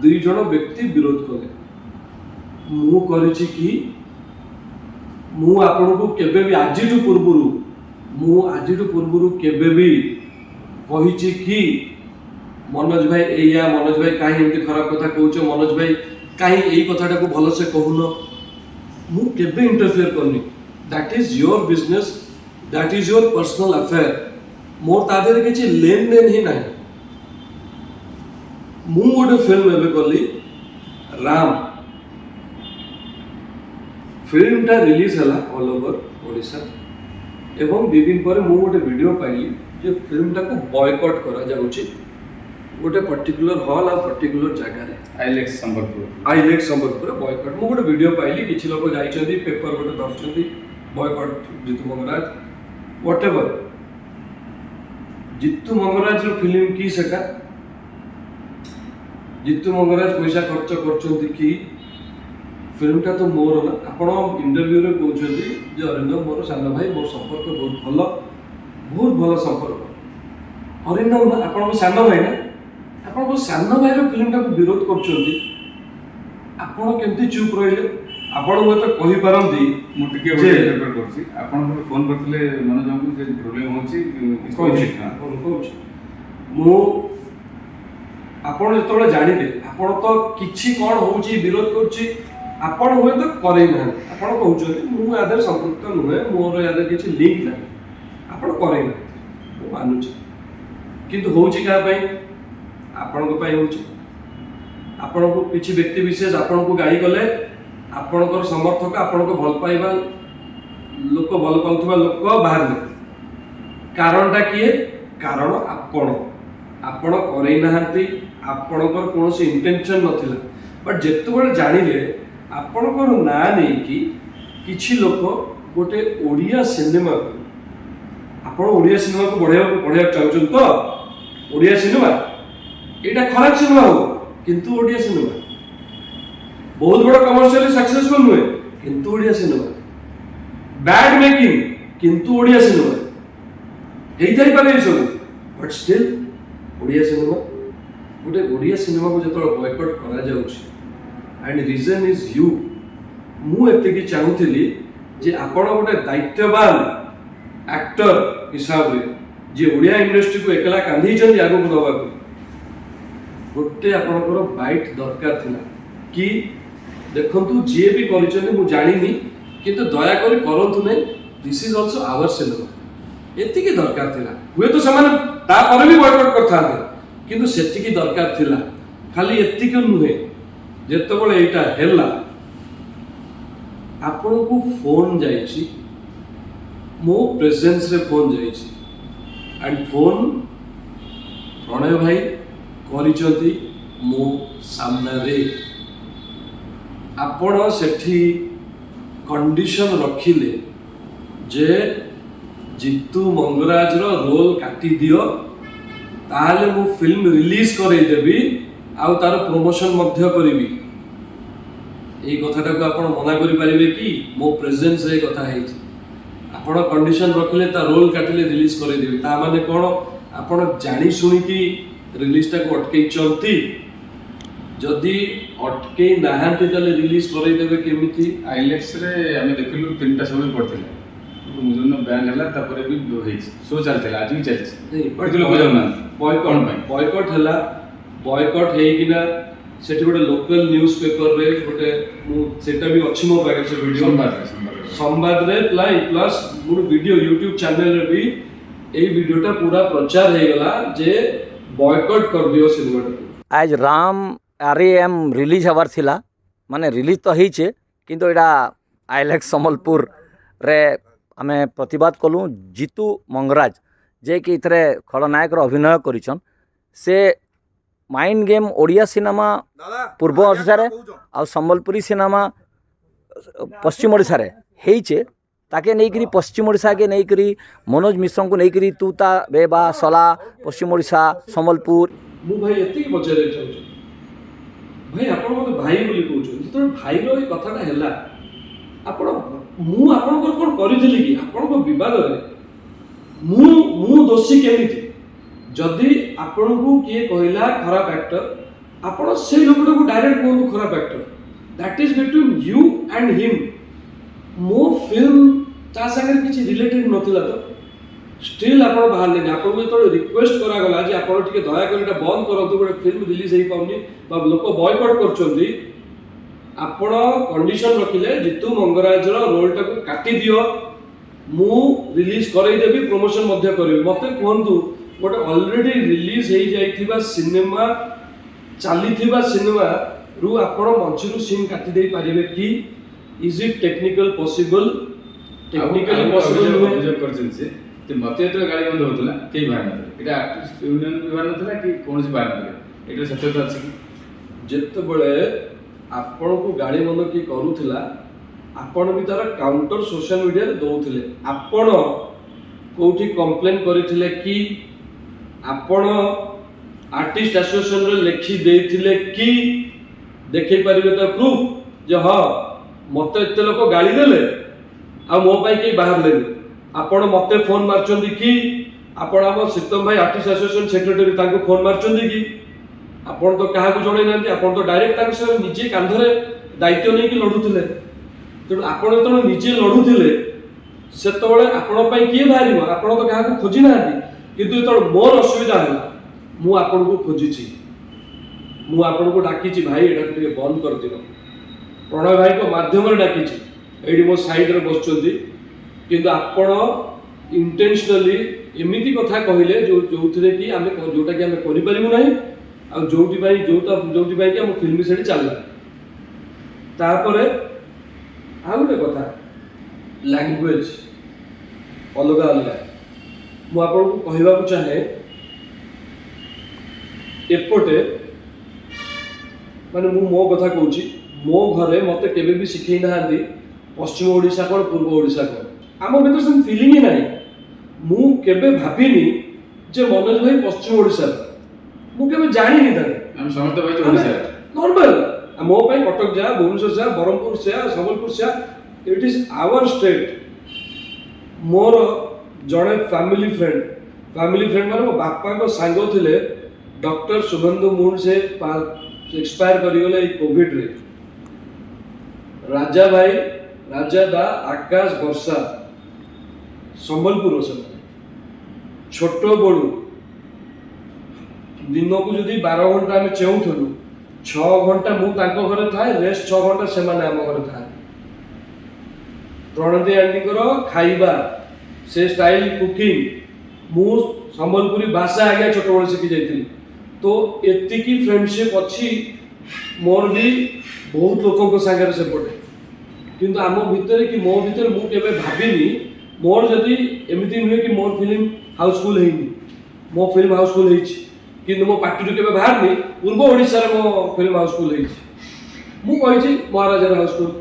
ଦୁଇ ଜଣ ବ୍ୟକ୍ତି ବିରୋଧ କଲେ। ମୁଁ କରିଛି କି? ମୁଁ ଆପଣଙ୍କୁ କେବେ ବି ଆଜିଠୁ ପୂର୍ବରୁ, ମୁଁ ଆଜିଠୁ ପୂର୍ବରୁ କେବେ ବି କହିଛି କି ମନୋଜ ଭାଇ ଏଇଆ, ମନୋଜ ଭାଇ କାହିଁ ଏମିତି ଖରାପ କଥା କହୁଛ, ମନୋଜ ଭାଇ କାହିଁ ଏଇ କଥାଟାକୁ ଭଲସେ କହୁନ? ମୁଁ କେବେ ଇଣ୍ଟରଫିୟର କରିନି। That is your business, that is your personal affair. ମୋର ତା ଦେହରେ କିଛି ଲେନ ଦେନ ହିଁ ନାହିଁ। ମୁଁ ଗୋଟେ ଫିଲ୍ମ ଏବେ କଲି, ରାମ। ଫିଲ୍ମଟା ରିଲିଜ ହେଲା ଅଲ୍ ଓଭର ଓଡ଼ିଶା ଏବଂ 2 ଦିନ ପରେ ମୁଁ ଗୋଟେ ଭିଡ଼ିଓ ପାଇଲି ଯେ ଫିଲ୍ମଟାକୁ ବୟକଟ୍ କରାଯାଉଛି। ଗୋଟେ ପର୍ଟିକୁଲାର ହଲ୍ ଆଉ ପର୍ଟିକୁଲାର ଜାଗାରେ। ଆଇଲେକ୍ସ ସମ୍ବଲପୁର। ଆଇଲେକ୍ସ ସମ୍ବଲପୁର ବୟକଟ୍। ମୁଁ ଗୋଟେ ଭିଡ଼ିଓ ପାଇଲି, କିଛି ଲୋକ ଯାଇଛନ୍ତି, ପେପର ଗୋଟେ ଧରିଛନ୍ତି, ବୟକଟ୍ ଜିତୁ ମଙ୍ଗରାଜ, ୱାଟ୍ ଏଭର। ଜିତୁ ମଙ୍ଗରାଜର ଫିଲ୍ମ କି ସେଟା? ଜିତୁ ମଙ୍ଗରାଜ ପଇସା ଖର୍ଚ୍ଚ କରୁଛନ୍ତି କି? ଫିଲ୍ମଟା ତ ମୋର ନା। ଆପଣ ଇଣ୍ଟରଭ୍ୟୁରେ କହୁଛନ୍ତି ଯେ ଅରିନ୍ଦମ ମୋର ସାନ ଭାଇ, ମୋର ସମ୍ପର୍କ ବହୁତ ଭଲ, ବହୁତ ଭଲ ସମ୍ପର୍କ। ଅରିନ୍ଦମ ନା ଆପଣଙ୍କ ସାନ ଭାଇ ନା? ଆପଣଙ୍କ ସାନ ଭାଇର ଫିଲ୍ମଟାକୁ ବିରୋଧ କରୁଛନ୍ତି, ଆପଣ କେମିତି ଚୁପ୍ ରହିଲେ? ଆପଣ ହୁଏତ କହିପାରନ୍ତି ମୁଁ ଟିକେ ଯେ ଗୋଟେ ଇଣ୍ଟରଫିୟର କରୁଛି। ଆପଣ ଗୋଟେ ଫୋନ୍ କରିଥିଲେ ମନୋଜଙ୍କୁ ଯେ ପ୍ରୋବ୍ଲେମ୍ ହେଉଛି କିଛି କହୁଛି। କହିଲେ? ହଁ। ମୁଁ କହୁଛି, ମୁଁ ଆପଣ ଯେତେବେଳେ ଜାଣିଲେ, ଆପଣ ତ କିଛି କ'ଣ ହଉଛି ବିରୋଧ କରୁଛି, ଆପଣ ହୁଏତ କରେଇ ନାହାନ୍ତି। ଆପଣ କହୁଛନ୍ତି ମୁଁ ୟା ଦେହରେ ସମ୍ପୃକ୍ତ ନୁହେଁ, ମୋର ୟା ଦେହରେ କିଛି ଲିଙ୍କ ନାହିଁ। ଆପଣ କରେଇ ନାହାନ୍ତି, ମୁଁ ମାନୁଛି। କିନ୍ତୁ ହଉଛି କାହା ପାଇଁ? ଆପଣଙ୍କ ପାଇଁ ହଉଛି। ଆପଣଙ୍କୁ କିଛି ବ୍ୟକ୍ତି ବିଶେଷ ଆପଣଙ୍କୁ ଗାଳି କଲେ, ଆପଣଙ୍କର ସମର୍ଥକ, ଆପଣଙ୍କ ଭଲ ପାଇବା ଲୋକ, ଭଲ ପାଉଥିବା ଲୋକ ବାହାରିଲେ। କାରଣଟା କିଏ? କାରଣ ଆପଣ ଆପଣ କରେଇ ନାହାନ୍ତି, ଆପଣଙ୍କର କୌଣସି ଇଣ୍ଟେନସନ୍ ନଥିଲା। ବଟ୍ ଯେତେବେଳେ ଜାଣିଲେ ଆପଣଙ୍କର ନାଁ ନେଇକି କିଛି ଲୋକ ଗୋଟେ ଓଡ଼ିଆ ସିନେମାକୁ, ଆପଣ ଓଡ଼ିଆ ସିନେମାକୁ ବଢ଼େଇବାକୁ ଚାହୁଁଛନ୍ତି ତ? ଓଡ଼ିଆ ସିନେମା, ଏଇଟା ଖରାପ ସିନେମା ହଉ, କିନ୍ତୁ ଓଡ଼ିଆ ସିନେମା। ବହୁତ ବଡ଼ କମର୍ସିଆଲି ସକ୍ସେସଫୁଲ ନୁହେଁ, କିନ୍ତୁ ଓଡ଼ିଆ ସିନେମା। ବ୍ୟାଡ୍ ମେକିଂ, କିନ୍ତୁ ଓଡ଼ିଆ ସିନେମା। ହେଇଥାଇପାରେ ଏସବୁ, ବଟ୍ ଷ୍ଟିଲ୍ ଓଡ଼ିଆ ସିନେମା। ଗୋଟେ ଓଡ଼ିଆ ସିନେମାକୁ ଯେତେବେଳେ ବୟକଟ୍ କରାଯାଉଛି ଆଣ୍ଡ ରିଜନ୍ is you, ମୁଁ ଏତିକି ଚାହୁଁଥିଲି ଯେ ଆପଣ ଗୋଟେ ଦାୟିତ୍ୱବାନ ଆକ୍ଟର ହିସାବରେ, ଯିଏ ଓଡ଼ିଆ ଇଣ୍ଡଷ୍ଟ୍ରିକୁ ଏକଲା କାନ୍ଧେଇଛନ୍ତି ଆଗକୁ ନେବାକୁ, ଗୋଟେ ଆପଣଙ୍କର ବାଇଟ୍ ଦରକାର ଥିଲା କି ଦେଖନ୍ତୁ, ଯିଏ ବି କରିଛନ୍ତି ମୁଁ ଜାଣିନି, କିନ୍ତୁ ଦୟାକରି କରନ୍ତୁ ନାହିଁ, this is also our cinema। ଏତିକି ଦରକାର ଥିଲା। ହୁଏତ ସେମାନେ ତାପରେ ବି ବୟକଟ୍ କରିଥାନ୍ତେ, କିନ୍ତୁ ସେତିକି ଦରକାର ଥିଲା। ଖାଲି ଏତିକି ନୁହେଁ, ଯେତେବେଳେ ଏଇଟା ହେଲା, ଆପଣଙ୍କୁ ଫୋନ୍ ଯାଇଛି, ମୋ ପ୍ରେଜେନ୍ସରେ ଫୋନ୍ ଯାଇଛି, ଆଣ୍ଡ ଫୋନ୍ ପ୍ରଣୟ ଭାଇ କରିଛନ୍ତି ମୋ ସାମ୍ନାରେ। ଆପଣ ସେଠି କଣ୍ଡିସନ ରଖିଲେ ଯେ ଜିତୁ ମଙ୍ଗରାଜର ରୋଲ୍ କାଟିଦିଅ, ତାହେଲେ ମୁଁ ଫିଲ୍ମ ରିଲିଜ୍ କରେଇଦେବି ଆଉ ତାର ପ୍ରମୋସନ ମଧ୍ୟ କରିବି। ଏଇ କଥାଟାକୁ ଆପଣ ମନା କରିପାରିବେ କି? ମୋ ପ୍ରେଜେନ୍ସରେ ଏ କଥା ହେଇଛି। ଆପଣ କଣ୍ଡିସନ ରଖିଲେ ତା ରୋଲ୍ କାଟିଲେ ରିଲିଜ୍ କରେଇଦେବି, ତା ମାନେ କ'ଣ ଆପଣ ଜାଣି ଶୁଣିକି ରିଲିଜଟାକୁ ଅଟକେଇଛନ୍ତି? ଯଦି ଅଟକେଇ ନାହାନ୍ତି, ତାହେଲେ ରିଲିଜ୍ କରେଇଦେବେ କେମିତି? ଆଇଲେକ୍ସରେ ଆମେ ଦେଖିଲୁ, ତିନିଟା ଶୋ ବି ପଡ଼ିଥିଲା। ଯୋଉଦିନ ବ୍ୟାନ୍ ହେଲା, ତାପରେ ବି ହେଇଛି, ଶୋ ଚାଲିଥିଲା, ଆଜି ବି ଚାଲିଛି, କିନ୍ତୁ ଲୋକ ଯାଉନାହାନ୍ତି। ବୟକଟ୍ କ'ଣ ପାଇଁ? ବୟକଟ୍ ହେଲା। ବୟକଟ୍ ହେଇକିନା ସେଠି ଗୋଟେ ଲୋକାଲ ନ୍ୟୁଜ୍ ପେପରରେ ଗୋଟେ, ମୁଁ ସେଇଟା ବି ଅଛି ମୋ ପାଖରେ ସେ ଭିଡ଼ିଓ। ସମ୍ବାଦରେ, ସମ୍ବାଦରେ। ସମ୍ବାଦରେ ପ୍ଲସ୍ ଗୋଟେ ଭିଡ଼ିଓ ୟୁଟ୍ୟୁବ ଚ୍ୟାନେଲରେ ବି ଏଇ ଭିଡ଼ିଓଟା ପୁରା ପ୍ରଚାର ହେଇଗଲା ଯେ ବୟକଟ୍ କରିଦିଅ ସିନେମାଟାକୁ। ଆଜ୍ ରାମ ଆର୍ ଏ ଏମ୍ ରିଲିଜ୍ ହେବାର୍ ଥିଲା, ମାନେ ରିଲିଜ୍ ତ ହେଇଛେ, କିନ୍ତୁ ଏଇଟା ଆଇଲେକ୍ସ ସମ୍ବଲପୁରରେ ଆମେ ପ୍ରତିବାଦ କଲୁ। ଜିତୁ ମଙ୍ଗରାଜ, ଯେ କି ଏଥିରେ ଖଳନାୟକର ଅଭିନୟ କରିଛନ୍, ସେ ମାଇଣ୍ଡ ଗେମ୍ ଓଡ଼ିଆ ସିନେମା ପୂର୍ବ ଓଡ଼ିଶାରେ ଆଉ ସମ୍ବଲପୁରୀ ସିନେମା ପଶ୍ଚିମ ଓଡ଼ିଶାରେ ହେଇଛେ, ତାକେ ନେଇକରି, ପଶ୍ଚିମ ଓଡ଼ିଶାକେ ନେଇକରି, ମନୋଜ ମିଶ୍ରଙ୍କୁ ନେଇକରି ତୁ ତା ବେ ବା ସଲା ପଶ୍ଚିମ ଓଡ଼ିଶା ସମ୍ବଲପୁର। ମୁଁ ଭାଇ ଏତିକି ପଚାରିବାକୁ ଚାହୁଁଛି, ଭାଇ, ଆପଣ ମୋତେ ଭାଇ ବୋଲି କହୁଛନ୍ତି। ଯେତେବେଳେ ଭାଇର ଏଇ କଥାଟା ହେଲା, ଆପଣ ମୁଁ ଆପଣଙ୍କର କ'ଣ କରିଥିଲି କି? ଆପଣଙ୍କ ବିବାଦରେ ମୁଁ ଦୋଷୀ କେମିତି? ଯଦି ଆପଣଙ୍କୁ କିଏ କହିଲା ଖରାପ ଆକ୍ଟର, ଆପଣ ସେଇ ଲୋକଟାକୁ ଡାଇରେକ୍ଟ କୁହନ୍ତୁ ଖରାପ actor. That is between you and him. ମୋ ଫିଲ୍ମ ତା ସାଙ୍ଗରେ କିଛି ରିଲେଟେଡ୍ ନଥିଲା, ତ ଷ୍ଟିଲ୍ ଆପଣ ବାହାରିଲେନି। ଆପଣଙ୍କୁ ଯେତେବେଳେ ରିକ୍ୱେଷ୍ଟ କରାଗଲା ଯେ ଆପଣ ଟିକେ ଦୟାକରି ଏଇଟା ବନ୍ଦ କରନ୍ତୁ, ଗୋଟେ ଫିଲ୍ମ ରିଲିଜ୍ ହେଇପାରୁନି ବା ଲୋକ ବୟକଟ୍ କରୁଛନ୍ତି, ଆପଣ କଣ୍ଡିସନ ରଖିଲେ ଜିତୁ ମଙ୍ଗରାଜର ରୋଲଟାକୁ କାଟିଦିଅ, ମୁଁ ରିଲିଜ୍ କରେଇଦେବି, ପ୍ରମୋସନ ମଧ୍ୟ କରିବି। ମୋତେ କୁହନ୍ତୁ, ଗୋଟେ ଅଲରେଡି ରିଲିଜ୍ ହେଇଯାଇଥିବା ସିନେମା, ଚାଲିଥିବା ସିନେମାରୁ ଆପଣ ମଝିରୁ ସିନ୍ କାଟି ଦେଇ ପାରିବେ କି? Is it technical possible? Technically ଆଉ ପସିବଲ୍ ଅଭିଯୋଗ ନୁହେଁ। ଅଭିଯୋଗ କରିଛନ୍ତି ସେ ତ ମୋତେ ଯେତେବେଳେ ଗାଳି ବନ୍ଦ ହେଉଥିଲା, କେହି ବାହାରି ନଥିଲେ। ଏଇଟା ଆର୍ଟିଷ୍ଟ ୟୁନିୟନ ବି ବାହାରି ନଥିଲା କି କୌଣସି ବାହାରି ନଥିଲେ। ଏଇଟା ସତ୍ୟତା ଅଛି କି? ଯେତେବେଳେ ଆପଣଙ୍କୁ ଗାଳି ମନ୍ଦ କିଏ କରୁଥିଲା, ଆପଣ ବି ତାର କାଉଣ୍ଟର ସୋସିଆଲ ମିଡ଼ିଆରେ ଦଉଥିଲେ। ଆପଣ କୋଉଠି କମ୍ପ୍ଲେନ୍ କରିଥିଲେ କି? ଆପଣ ଆର୍ଟିଷ୍ଟ ଆସୋସିଏସନରେ ଲେଖି ଦେଇଥିଲେ କି? ଦେଖେଇ ପାରିବେ ତା ପ୍ରୁଫ୍ ଯେ ହଁ, ମୋତେ ଏତେ ଲୋକ ଗାଳି ଦେଲେ ଆଉ ମୋ ପାଇଁ କେହି ବାହାରିଲେନି? ଆପଣ ମୋତେ ଫୋନ୍ ମାରୁଛନ୍ତି କି? ଆପଣ ଆମ ଶ୍ରୀତମ ଭାଇ, ଆର୍ଟିଷ୍ଟ ଆସୋସିଏସନ ସେକ୍ରେଟାରୀ, ତାଙ୍କୁ ଫୋନ୍ ମାରୁଛନ୍ତି କି? ଆପଣ ତ କାହାକୁ ଜଣେଇ ନାହାନ୍ତି। ଆପଣ ତ ଡାଇରେକ୍ଟ ତାଙ୍କ ସହ ନିଜେ କାନ୍ଧରେ ଦାୟିତ୍ୱ ନେଇକି ଲଢୁଥିଲେ। ତେଣୁ ଆପଣ ଯେତେବେଳେ ନିଜେ ଲଢୁଥିଲେ, ସେତେବେଳେ ଆପଣଙ୍କ ପାଇଁ କିଏ ବାହାରିବ? ଆପଣ ତ କାହାକୁ ଖୋଜି ନାହାନ୍ତି। କିନ୍ତୁ ଯେତେବେଳେ ମୋର ଅସୁବିଧା ହେଲା, ମୁଁ ଆପଣଙ୍କୁ ଖୋଜିଛି, ମୁଁ ଆପଣଙ୍କୁ ଡାକିଛି, ଭାଇ, ଏଇଟାକୁ ଟିକେ ବନ୍ଦ କରିଦିଅ। ପ୍ରଣୟ ଭାଇଙ୍କ ମାଧ୍ୟମରେ ଡାକିଛି। ଏଇଠି ମୋ ସାଇଡରେ ବସୁଛନ୍ତି। କିନ୍ତୁ ଆପଣ ଇଣ୍ଟେନସନାଲି ଏମିତି କଥା କହିଲେ ଯୋଉଥିରେ କି ଆମେ ଯୋଉଟାକି ଆମେ କରିପାରିବୁ ନାହିଁ ଆଉ ଯୋଉଥିପାଇଁ କି ଆମ ଫିଲ୍ମ ସେଠି ଚାଲିଲା। ତାପରେ ଆଉ ଗୋଟେ କଥା, ଲାଙ୍ଗୁଏଜ ଅଲଗା ଅଲଗା। ମୁଁ ଆପଣଙ୍କୁ କହିବାକୁ ଚାହେଁ, ଏପଟେ ମାନେ ମୁଁ ମୋ କଥା କହୁଛି, ମୋ ଘରେ ମୋତେ କେବେ ବି ଶିଖେଇ ନାହାନ୍ତି ପଶ୍ଚିମ ଓଡ଼ିଶା କ'ଣ, ପୂର୍ବ ଓଡ଼ିଶା କ'ଣ। ଆମ ଭିତରେ ସେମିତି ଫିଲିଂ ହିଁ ନାହିଁ। ମୁଁ କେବେ ଭାବିନି ଯେ ମନୋଜ ଭାଇ ପଶ୍ଚିମ ଓଡ଼ିଶାର। ମୁଁ କେବେ ଜାଣିନି ତାଙ୍କୁ। ଆମେ ସମସ୍ତେ ଭାଇଛୁ ଓଡ଼ିଶାରେ। ନର୍ମାଲ ମୋ ପାଇଁ କଟକ ଯା, ଭୁବନେଶ୍ୱର ଯା, ବ୍ରହ୍ମପୁର ସେୟା, ସମ୍ବଲପୁର ସେୟା, it is our state. ମୋର ଜଣେ ଫ୍ୟାମିଲି ଫ୍ରେଣ୍ଡ, ଫ୍ୟାମିଲି ଫ୍ରେଣ୍ଡ ମାନେ ମୋ ବାପାଙ୍କ ସାଙ୍ଗ ଥିଲେ, ଡକ୍ଟର ଶୁଭେନ୍ଦୁ ମୁଣ୍ଡ, ସେ ଏକ୍ସପାୟାର କରିଗଲେ ଏଇ କୋଭିଡରେ। ରାଜା ଭାଇ, ରାଜା ଦା, ଆକାଶ, ବର୍ଷା, ସମ୍ବଲପୁର ସେମାନେ। ଛୋଟ ବେଳୁ ଦିନକୁ ଯଦି 12 ଘଣ୍ଟା ଆମେ ଚେଉଁଥିଲୁ, 6 ଘଣ୍ଟା ମୁଁ ତାଙ୍କ ଘରେ ଥାଏ, ରେଷ୍ଟ 6 ଘଣ୍ଟା ସେମାନେ ଆମ ଘରେ ଥାଆନ୍ତି। ପ୍ରଣତି ଆଣ୍ଟିଙ୍କର ଖାଇବା ସେ ଷ୍ଟାଇଲ କୁକିଂ, ମୁଁ ସମ୍ବଲପୁରୀ ଭାଷା ଆଜ୍ଞା ଛୋଟବେଳୁ ଶିଖି ଯାଇଥିଲି। ତ ଏତିକି ଫ୍ରେଣ୍ଡସିପ୍ ଅଛି ମୋର ବି ବହୁତ ଲୋକଙ୍କ ସାଙ୍ଗରେ ସେପଟେ। କିନ୍ତୁ ଆମ ଭିତରେ କି ମୋ ଭିତରେ ମୁଁ କେବେ ଭାବିନି। ମୋର ଯଦି ଏମିତି ନୁହେଁ କି ମୋର ଫିଲ୍ମ ହାଉସଫୁଲ୍ ହେଇନି। ମୋ ଫିଲ୍ମ ହାଉସଫୁଲ୍ ହେଇଛି, କିନ୍ତୁ ମୋ ପାଟିରୁ କେବେ ବାହାରିନି ପୂର୍ବ ଓଡ଼ିଶାରେ ମୋ ଫିଲ୍ମ ହାଉସଫୁଲ୍ ହେଇଛି। ମୁଁ କହିଛି ମହାରାଜାର ହାଉସଫୁଲ୍,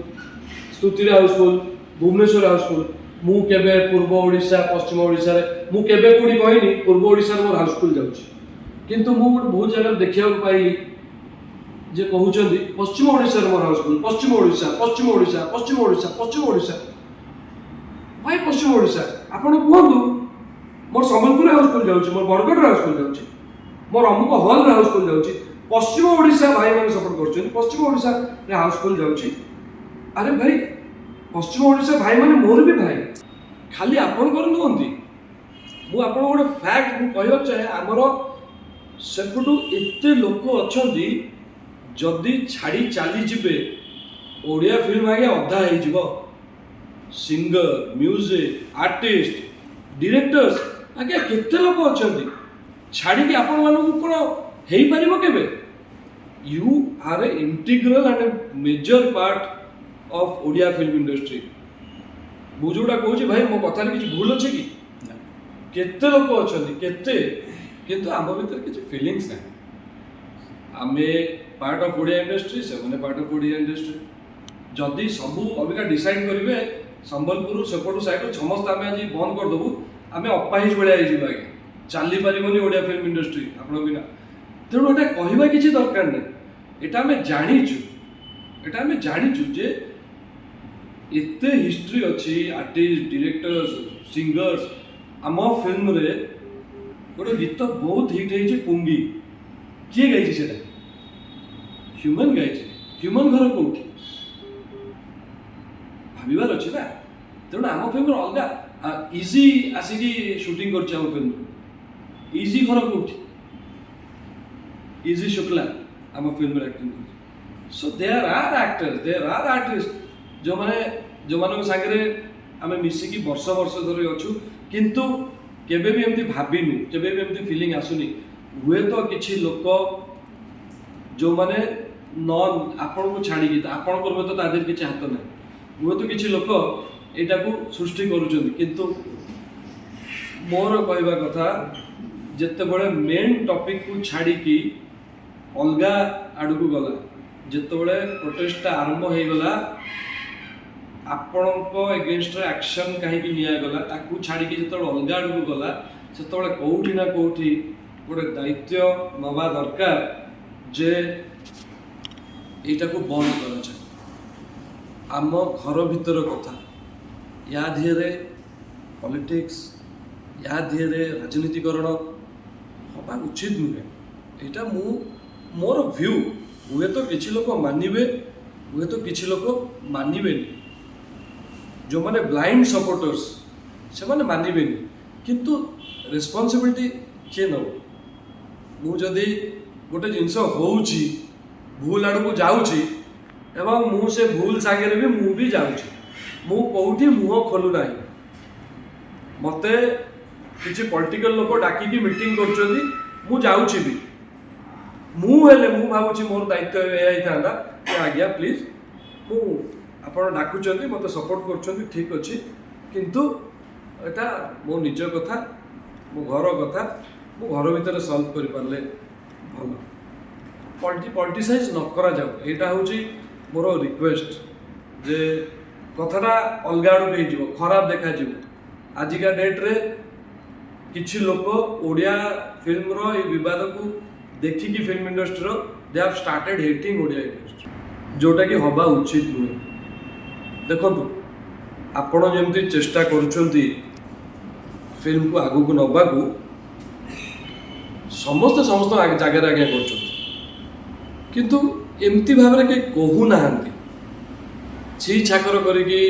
ସ୍ତୁତିରେ ହାଉସଫୁଲ୍, ଭୁବନେଶ୍ୱର ହାଉସଫୁଲ୍। ମୁଁ କେବେ ପୂର୍ବ ଓଡ଼ିଶା, ପଶ୍ଚିମ ଓଡ଼ିଶାରେ ମୁଁ କେବେ କୋଉଠି କହିନି ପୂର୍ବ ଓଡ଼ିଶାରେ ମୋର ହାଉସଫୁଲ୍ ଯାଉଛି। କିନ୍ତୁ ମୁଁ ଗୋଟେ ବହୁତ ଜାଗାରେ ଦେଖିବାକୁ ପାଇଲି ଯେ କହୁଛନ୍ତି ପଶ୍ଚିମ ଓଡ଼ିଶାରେ ମୋର ହାଉସଫୁଲ୍, ପଶ୍ଚିମ ଓଡ଼ିଶା, ପଶ୍ଚିମ ଓଡ଼ିଶା, ପଶ୍ଚିମ ଓଡ଼ିଶା, ପଶ୍ଚିମ ଓଡ଼ିଶା। ଭାଇ, ପଶ୍ଚିମ ଓଡ଼ିଶା ଆପଣ କୁହନ୍ତୁ, ମୋର ସମ୍ବଲପୁରରେ ହାଉସଫୁଲ୍ ଯାଉଛି, ମୋର ବରଗଡ଼ରେ ହାଉସଫୁଲ୍ ଯାଉଛି, ମୋର ଅମୁକ ହଲ୍ରେ ହାଉସଫୁଲ୍ ଯାଉଛି। ପଶ୍ଚିମ ଓଡ଼ିଶା ଭାଇମାନେ ସପୋର୍ଟ କରୁଛନ୍ତି, ପଶ୍ଚିମ ଓଡ଼ିଶାରେ ହାଉସଫୁଲ୍ ଯାଉଛି। ଆରେ ଭାଇ, ପଶ୍ଚିମ ଓଡ଼ିଶା ଭାଇମାନେ ମୋର ବି ଭାଇ, ଖାଲି ଆପଣଙ୍କର ନୁହନ୍ତି। ମୁଁ ଆପଣଙ୍କୁ ଗୋଟେ ଫ୍ୟାକ୍ଟ ମୁଁ କହିବାକୁ ଚାହେଁ, ଆମର ସେପଟୁ ଏତେ ଲୋକ ଅଛନ୍ତି, ଯଦି ଛାଡ଼ି ଚାଲିଯିବେ, ଓଡ଼ିଆ ଫିଲ୍ମ ଆଜ୍ଞା ଅଧା ହେଇଯିବ। ସିଙ୍ଗର, ମ୍ୟୁଜିକ୍, ଆର୍ଟିଷ୍ଟ, ଡିରେକ୍ଟର୍ସ, ଆଜ୍ଞା କେତେ ଲୋକ ଅଛନ୍ତି। ଛାଡ଼ିକି ଆପଣମାନଙ୍କୁ କ'ଣ ହେଇପାରିବ କେବେ? You are a integral and a major part of Odia film industry. ମୁଁ ଯୋଉଟା କହୁଛି ଭାଇ, ମୋ କଥାରେ କିଛି ଭୁଲ ଅଛି କି? କେତେ ଲୋକ ଅଛନ୍ତି, କେତେ। କିନ୍ତୁ ଆମ ଭିତରେ କିଛି ଫିଲିଙ୍ଗସ୍ ନାହିଁ। ଆମେ ପାର୍ଟ ଅଫ୍ ଓଡ଼ିଆ ଇଣ୍ଡଷ୍ଟ୍ରି, ସେମାନେ ପାର୍ଟ ଅଫ୍ ଓଡ଼ିଆ ଇଣ୍ଡଷ୍ଟ୍ରି। ଯଦି ସବୁ ଅବିକା ଡିସାଇଡ୍ କରିବେ, ସମ୍ବଲପୁର ସେପଟୁ ସାଇଡ଼ରୁ ସମସ୍ତେ ଆମେ ଆଜି ବନ୍ଦ କରିଦେବୁ, ଆମେ ଅପାହିଜ ଭଳିଆ ହେଇଯିବୁ ଆଜ୍ଞା। ଚାଲିପାରିବନି ଓଡ଼ିଆ ଫିଲ୍ମ ଇଣ୍ଡଷ୍ଟ୍ରି ଆପଣଙ୍କ ବିନା। ତେଣୁ ଏଇଟା କହିବା କିଛି ଦରକାର ନାହିଁ। ଏଇଟା ଆମେ ଜାଣିଛୁ, ଏଇଟା ଆମେ ଜାଣିଛୁ ଯେ ଏତେ ହିଷ୍ଟ୍ରି ଅଛି, ଆର୍ଟିଷ୍ଟ, ଡିରେକ୍ଟର୍ସ, ସିଙ୍ଗର୍ସ। ଆମ ଫିଲ୍ମରେ ଗୋଟେ ଗୀତ ବହୁତ ହିଟ୍ ହେଇଛି, ପୁଙ୍ଗି। କିଏ ଗାଇଛି ସେଟା? ହ୍ୟୁମାନ ଗାଇଛି। ହ୍ୟୁମାନ ଘର କୋଉଠି, ଭାବିବାର ଅଛି ନା। ତେଣୁ ଆମ ଫିଲ୍ମର ଅଲଗା। ଇଜି ଆସିକି ସୁଟିଂ କରୁଛି ଆମ ଫିଲ୍ମରେ। ଇଜି ଘର କୋଉଠି? ଇଜି ଶୁକ୍ଲା ଆମ ଫିଲ୍ମରେ ଆକ୍ଟିଂ କରୁଛି। So there are actors, there are artist ଯେଉଁମାନଙ୍କ ସାଙ୍ଗରେ ଆମେ ମିଶିକି ବର୍ଷ ବର୍ଷ ଧରି ଅଛୁ, କିନ୍ତୁ କେବେ ବି ଏମିତି ଭାବିନୁ, କେବେ ବି ଏମିତି ଫିଲିଂ ଆସୁନି। ହୁଏତ କିଛି ଲୋକ ଯେଉଁମାନେ ନ ଆପଣଙ୍କୁ ଛାଡ଼ିକି, ଆପଣଙ୍କର ହୁଏତ ତା ଦେହରେ କିଛି ହାତ ନାହିଁ, ହୁଏତ କିଛି ଲୋକ ଏଇଟାକୁ ସୃଷ୍ଟି କରୁଛନ୍ତି। କିନ୍ତୁ ମୋର କହିବା କଥା, ଯେତେବେଳେ ମେନ୍ ଟପିକକୁ ଛାଡ଼ିକି ଅଲଗା ଆଡ଼କୁ ଗଲା, ଯେତେବେଳେ ପ୍ରୋଟେଷ୍ଟଟା ଆରମ୍ଭ ହେଇଗଲା, ଆପଣଙ୍କ ଏଗେନଷ୍ଟରେ ଆକ୍ସନ୍ କାହିଁକି ନିଆଗଲା ତାକୁ ଛାଡ଼ିକି ଯେତେବେଳେ ଅଲଗା ଆଡ଼କୁ ଗଲା, ସେତେବେଳେ କୋଉଠି ନା କୋଉଠି ଗୋଟେ ଦାୟିତ୍ୱ ନେବା ଦରକାର ଯେ ଏଇଟାକୁ ବନ୍ଦ କରାଯାଉ। ଆମ ଘର ଭିତର କଥା, ୟା ଦେହରେ ପଲିଟିକ୍ସ, ୟା ଦେହରେ ରାଜନୀତିକରଣ ହେବା ଉଚିତ ନୁହେଁ। ଏଇଟା ମୁଁ ମୋର ଭ୍ୟୁ। ହୁଏତ କିଛି ଲୋକ ମାନିବେ, ହୁଏତ କିଛି ଲୋକ ମାନିବେନି। ଯେଉଁମାନେ ବ୍ଲାଇଣ୍ଡ ସପୋର୍ଟର୍ସ, ସେମାନେ ମାନିବେନି। କିନ୍ତୁ ରେସ୍ପନ୍ସିବିଲିଟି କିଏ ନେବ? ମୁଁ ଯଦି ଗୋଟେ ଜିନିଷ ହେଉଛି, ଭୁଲ ଆଡ଼କୁ ଯାଉଛି ଏବଂ ମୁଁ ସେ ଭୁଲ ସାଙ୍ଗରେ ବି ମୁଁ ବି ଯାଉଛି, ମୁଁ କେଉଁଠି ମୁହଁ ଖୋଲୁ ନାହିଁ, ମୋତେ କିଛି ପଲିଟିକାଲ ଲୋକ ଡାକିକି ମିଟିଂ କରୁଛନ୍ତି, ମୁଁ ଯାଉଛି ବି, ମୁଁ ହେଲେ ମୁଁ ଭାବୁଛି ମୋର ଦାୟିତ୍ୱ ଏଇଆ ହେଇଥାନ୍ତା ଯେ ଆଜ୍ଞା ପ୍ଲିଜ୍, ମୁଁ ଆପଣ ଡାକୁଛନ୍ତି, ମୋତେ ସପୋର୍ଟ କରୁଛନ୍ତି, ଠିକ୍ ଅଛି, କିନ୍ତୁ ଏଇଟା ମୋ ନିଜ କଥା, ମୋ ଘର କଥା, ମୁଁ ଘର ଭିତରେ ସଲ୍ଭ କରିପାରିଲେ ଭଲ। ପଲିଟିସାଇଜ୍ ନ କରାଯାଉ, ଏଇଟା ହେଉଛି ମୋର ରିକ୍ୱେଷ୍ଟ ଯେ କଥାଟା ଅଲଗା ଆଡ଼କୁ ହେଇଯିବ, ଖରାପ ଦେଖାଯିବ। ଆଜିକା ଡେଟ୍ରେ କିଛି ଲୋକ ଓଡ଼ିଆ ଫିଲ୍ମର ଏଇ ବିବାଦକୁ ଦେଖିକି ଫିଲ୍ମ ଇଣ୍ଡଷ୍ଟ୍ରିର they have started hating Odia industry, ଯେଉଁଟାକି ହେବା ଉଚିତ ନୁହେଁ। ଦେଖନ୍ତୁ, ଆପଣ ଯେମିତି ଚେଷ୍ଟା କରୁଛନ୍ତି ଫିଲ୍ମକୁ ଆଗକୁ ନେବାକୁ, ସମସ୍ତେ ସମସ୍ତ ଜାଗାରେ ଆଜ୍ଞା କରୁଛନ୍ତି, କିନ୍ତୁ ଏମିତି ଭାବରେ କେହି କହୁନାହାନ୍ତି। ଛି ଛାକର କରିକି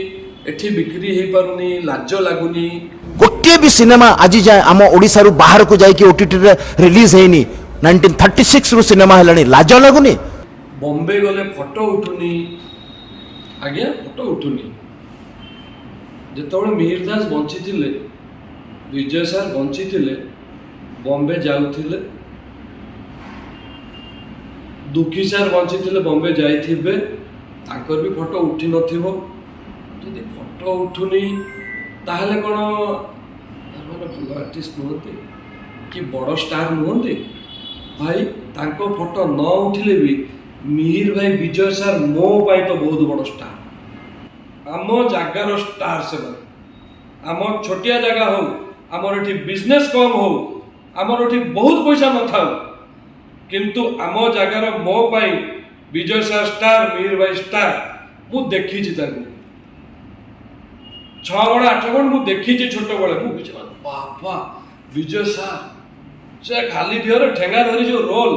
ଏଠି ବିକ୍ରି ହେଇପାରୁନି, ଲାଜ ଲାଗୁନି। ଗୋଟିଏ ବି ସିନେମା ଆଜି ଯାଏ ଆମ ଓଡ଼ିଶାରୁ ବାହାରକୁ ଯାଇକି ଓଟିଟିରେ ରିଲିଜ୍ ହେଇନି। 1936ରୁ ସିନେମା ହେଲାଣି, ଲାଜ ଲାଗୁନି? ବମ୍ବେ ଗଲେ ଫଟୋ ଉଠୁନି ଆଜ୍ଞା, ଫଟୋ ଉଠୁନି। ଯେତେବେଳେ ମିହିର ଦାସ ବଞ୍ଚିଥିଲେ, ବିଜୟ ସାର୍ ବଞ୍ଚିଥିଲେ, ବମ୍ବେ ଯାଉଥିଲେ। ଦୁଃଖୀ ସାର୍ ବଞ୍ଚିଥିଲେ, ବମ୍ବେ ଯାଇଥିବେ, ତାଙ୍କର ବି ଫଟୋ ଉଠି ନଥିବ। ଯଦି ଫଟୋ ଉଠୁନି, ତାହେଲେ କ'ଣ ମାନେ ଭଲ ଆର୍ଟିଷ୍ଟ ନୁହନ୍ତି କି ବଡ଼ ଷ୍ଟାର ନୁହନ୍ତି? ଭାଇ, ତାଙ୍କ ଫଟୋ ନ ଉଠିଲେ ବି ମିହିର ଭାଇ, ବିଜୟ ସାର୍ ମୋ ପାଇଁ ତ ବହୁତ ବଡ଼ ଷ୍ଟାର। ଆମ ଜାଗାର ଷ୍ଟାର ସେମାନେ। ଆମ ଛୋଟିଆ ଜାଗା ହଉ, ଆମର ଏଠି ବିଜନେସ୍ କମ୍ ହଉ, ଆମର ଏଠି ବହୁତ ପଇସା ନଥାଉ, କିନ୍ତୁ ଆମ ଜାଗାର ମୋ ପାଇଁ ବିଜୟ ସାର୍ ଷ୍ଟାର, ମିହିର ଭାଇ ଷ୍ଟାର। ମୁଁ ଦେଖିଛି ତାଙ୍କୁ 6 ଗଣ 8 ଗଣ ମୁଁ ଦେଖିଛି ଛୋଟବେଳେ। ମୁଁ ବିଜୟ, ବାବା, ବିଜୟ ସାର୍ ସେ ଖାଲି ଦେହରେ ଠେଙ୍ଗା ଧରି ଯୋଉ ରୋଲ,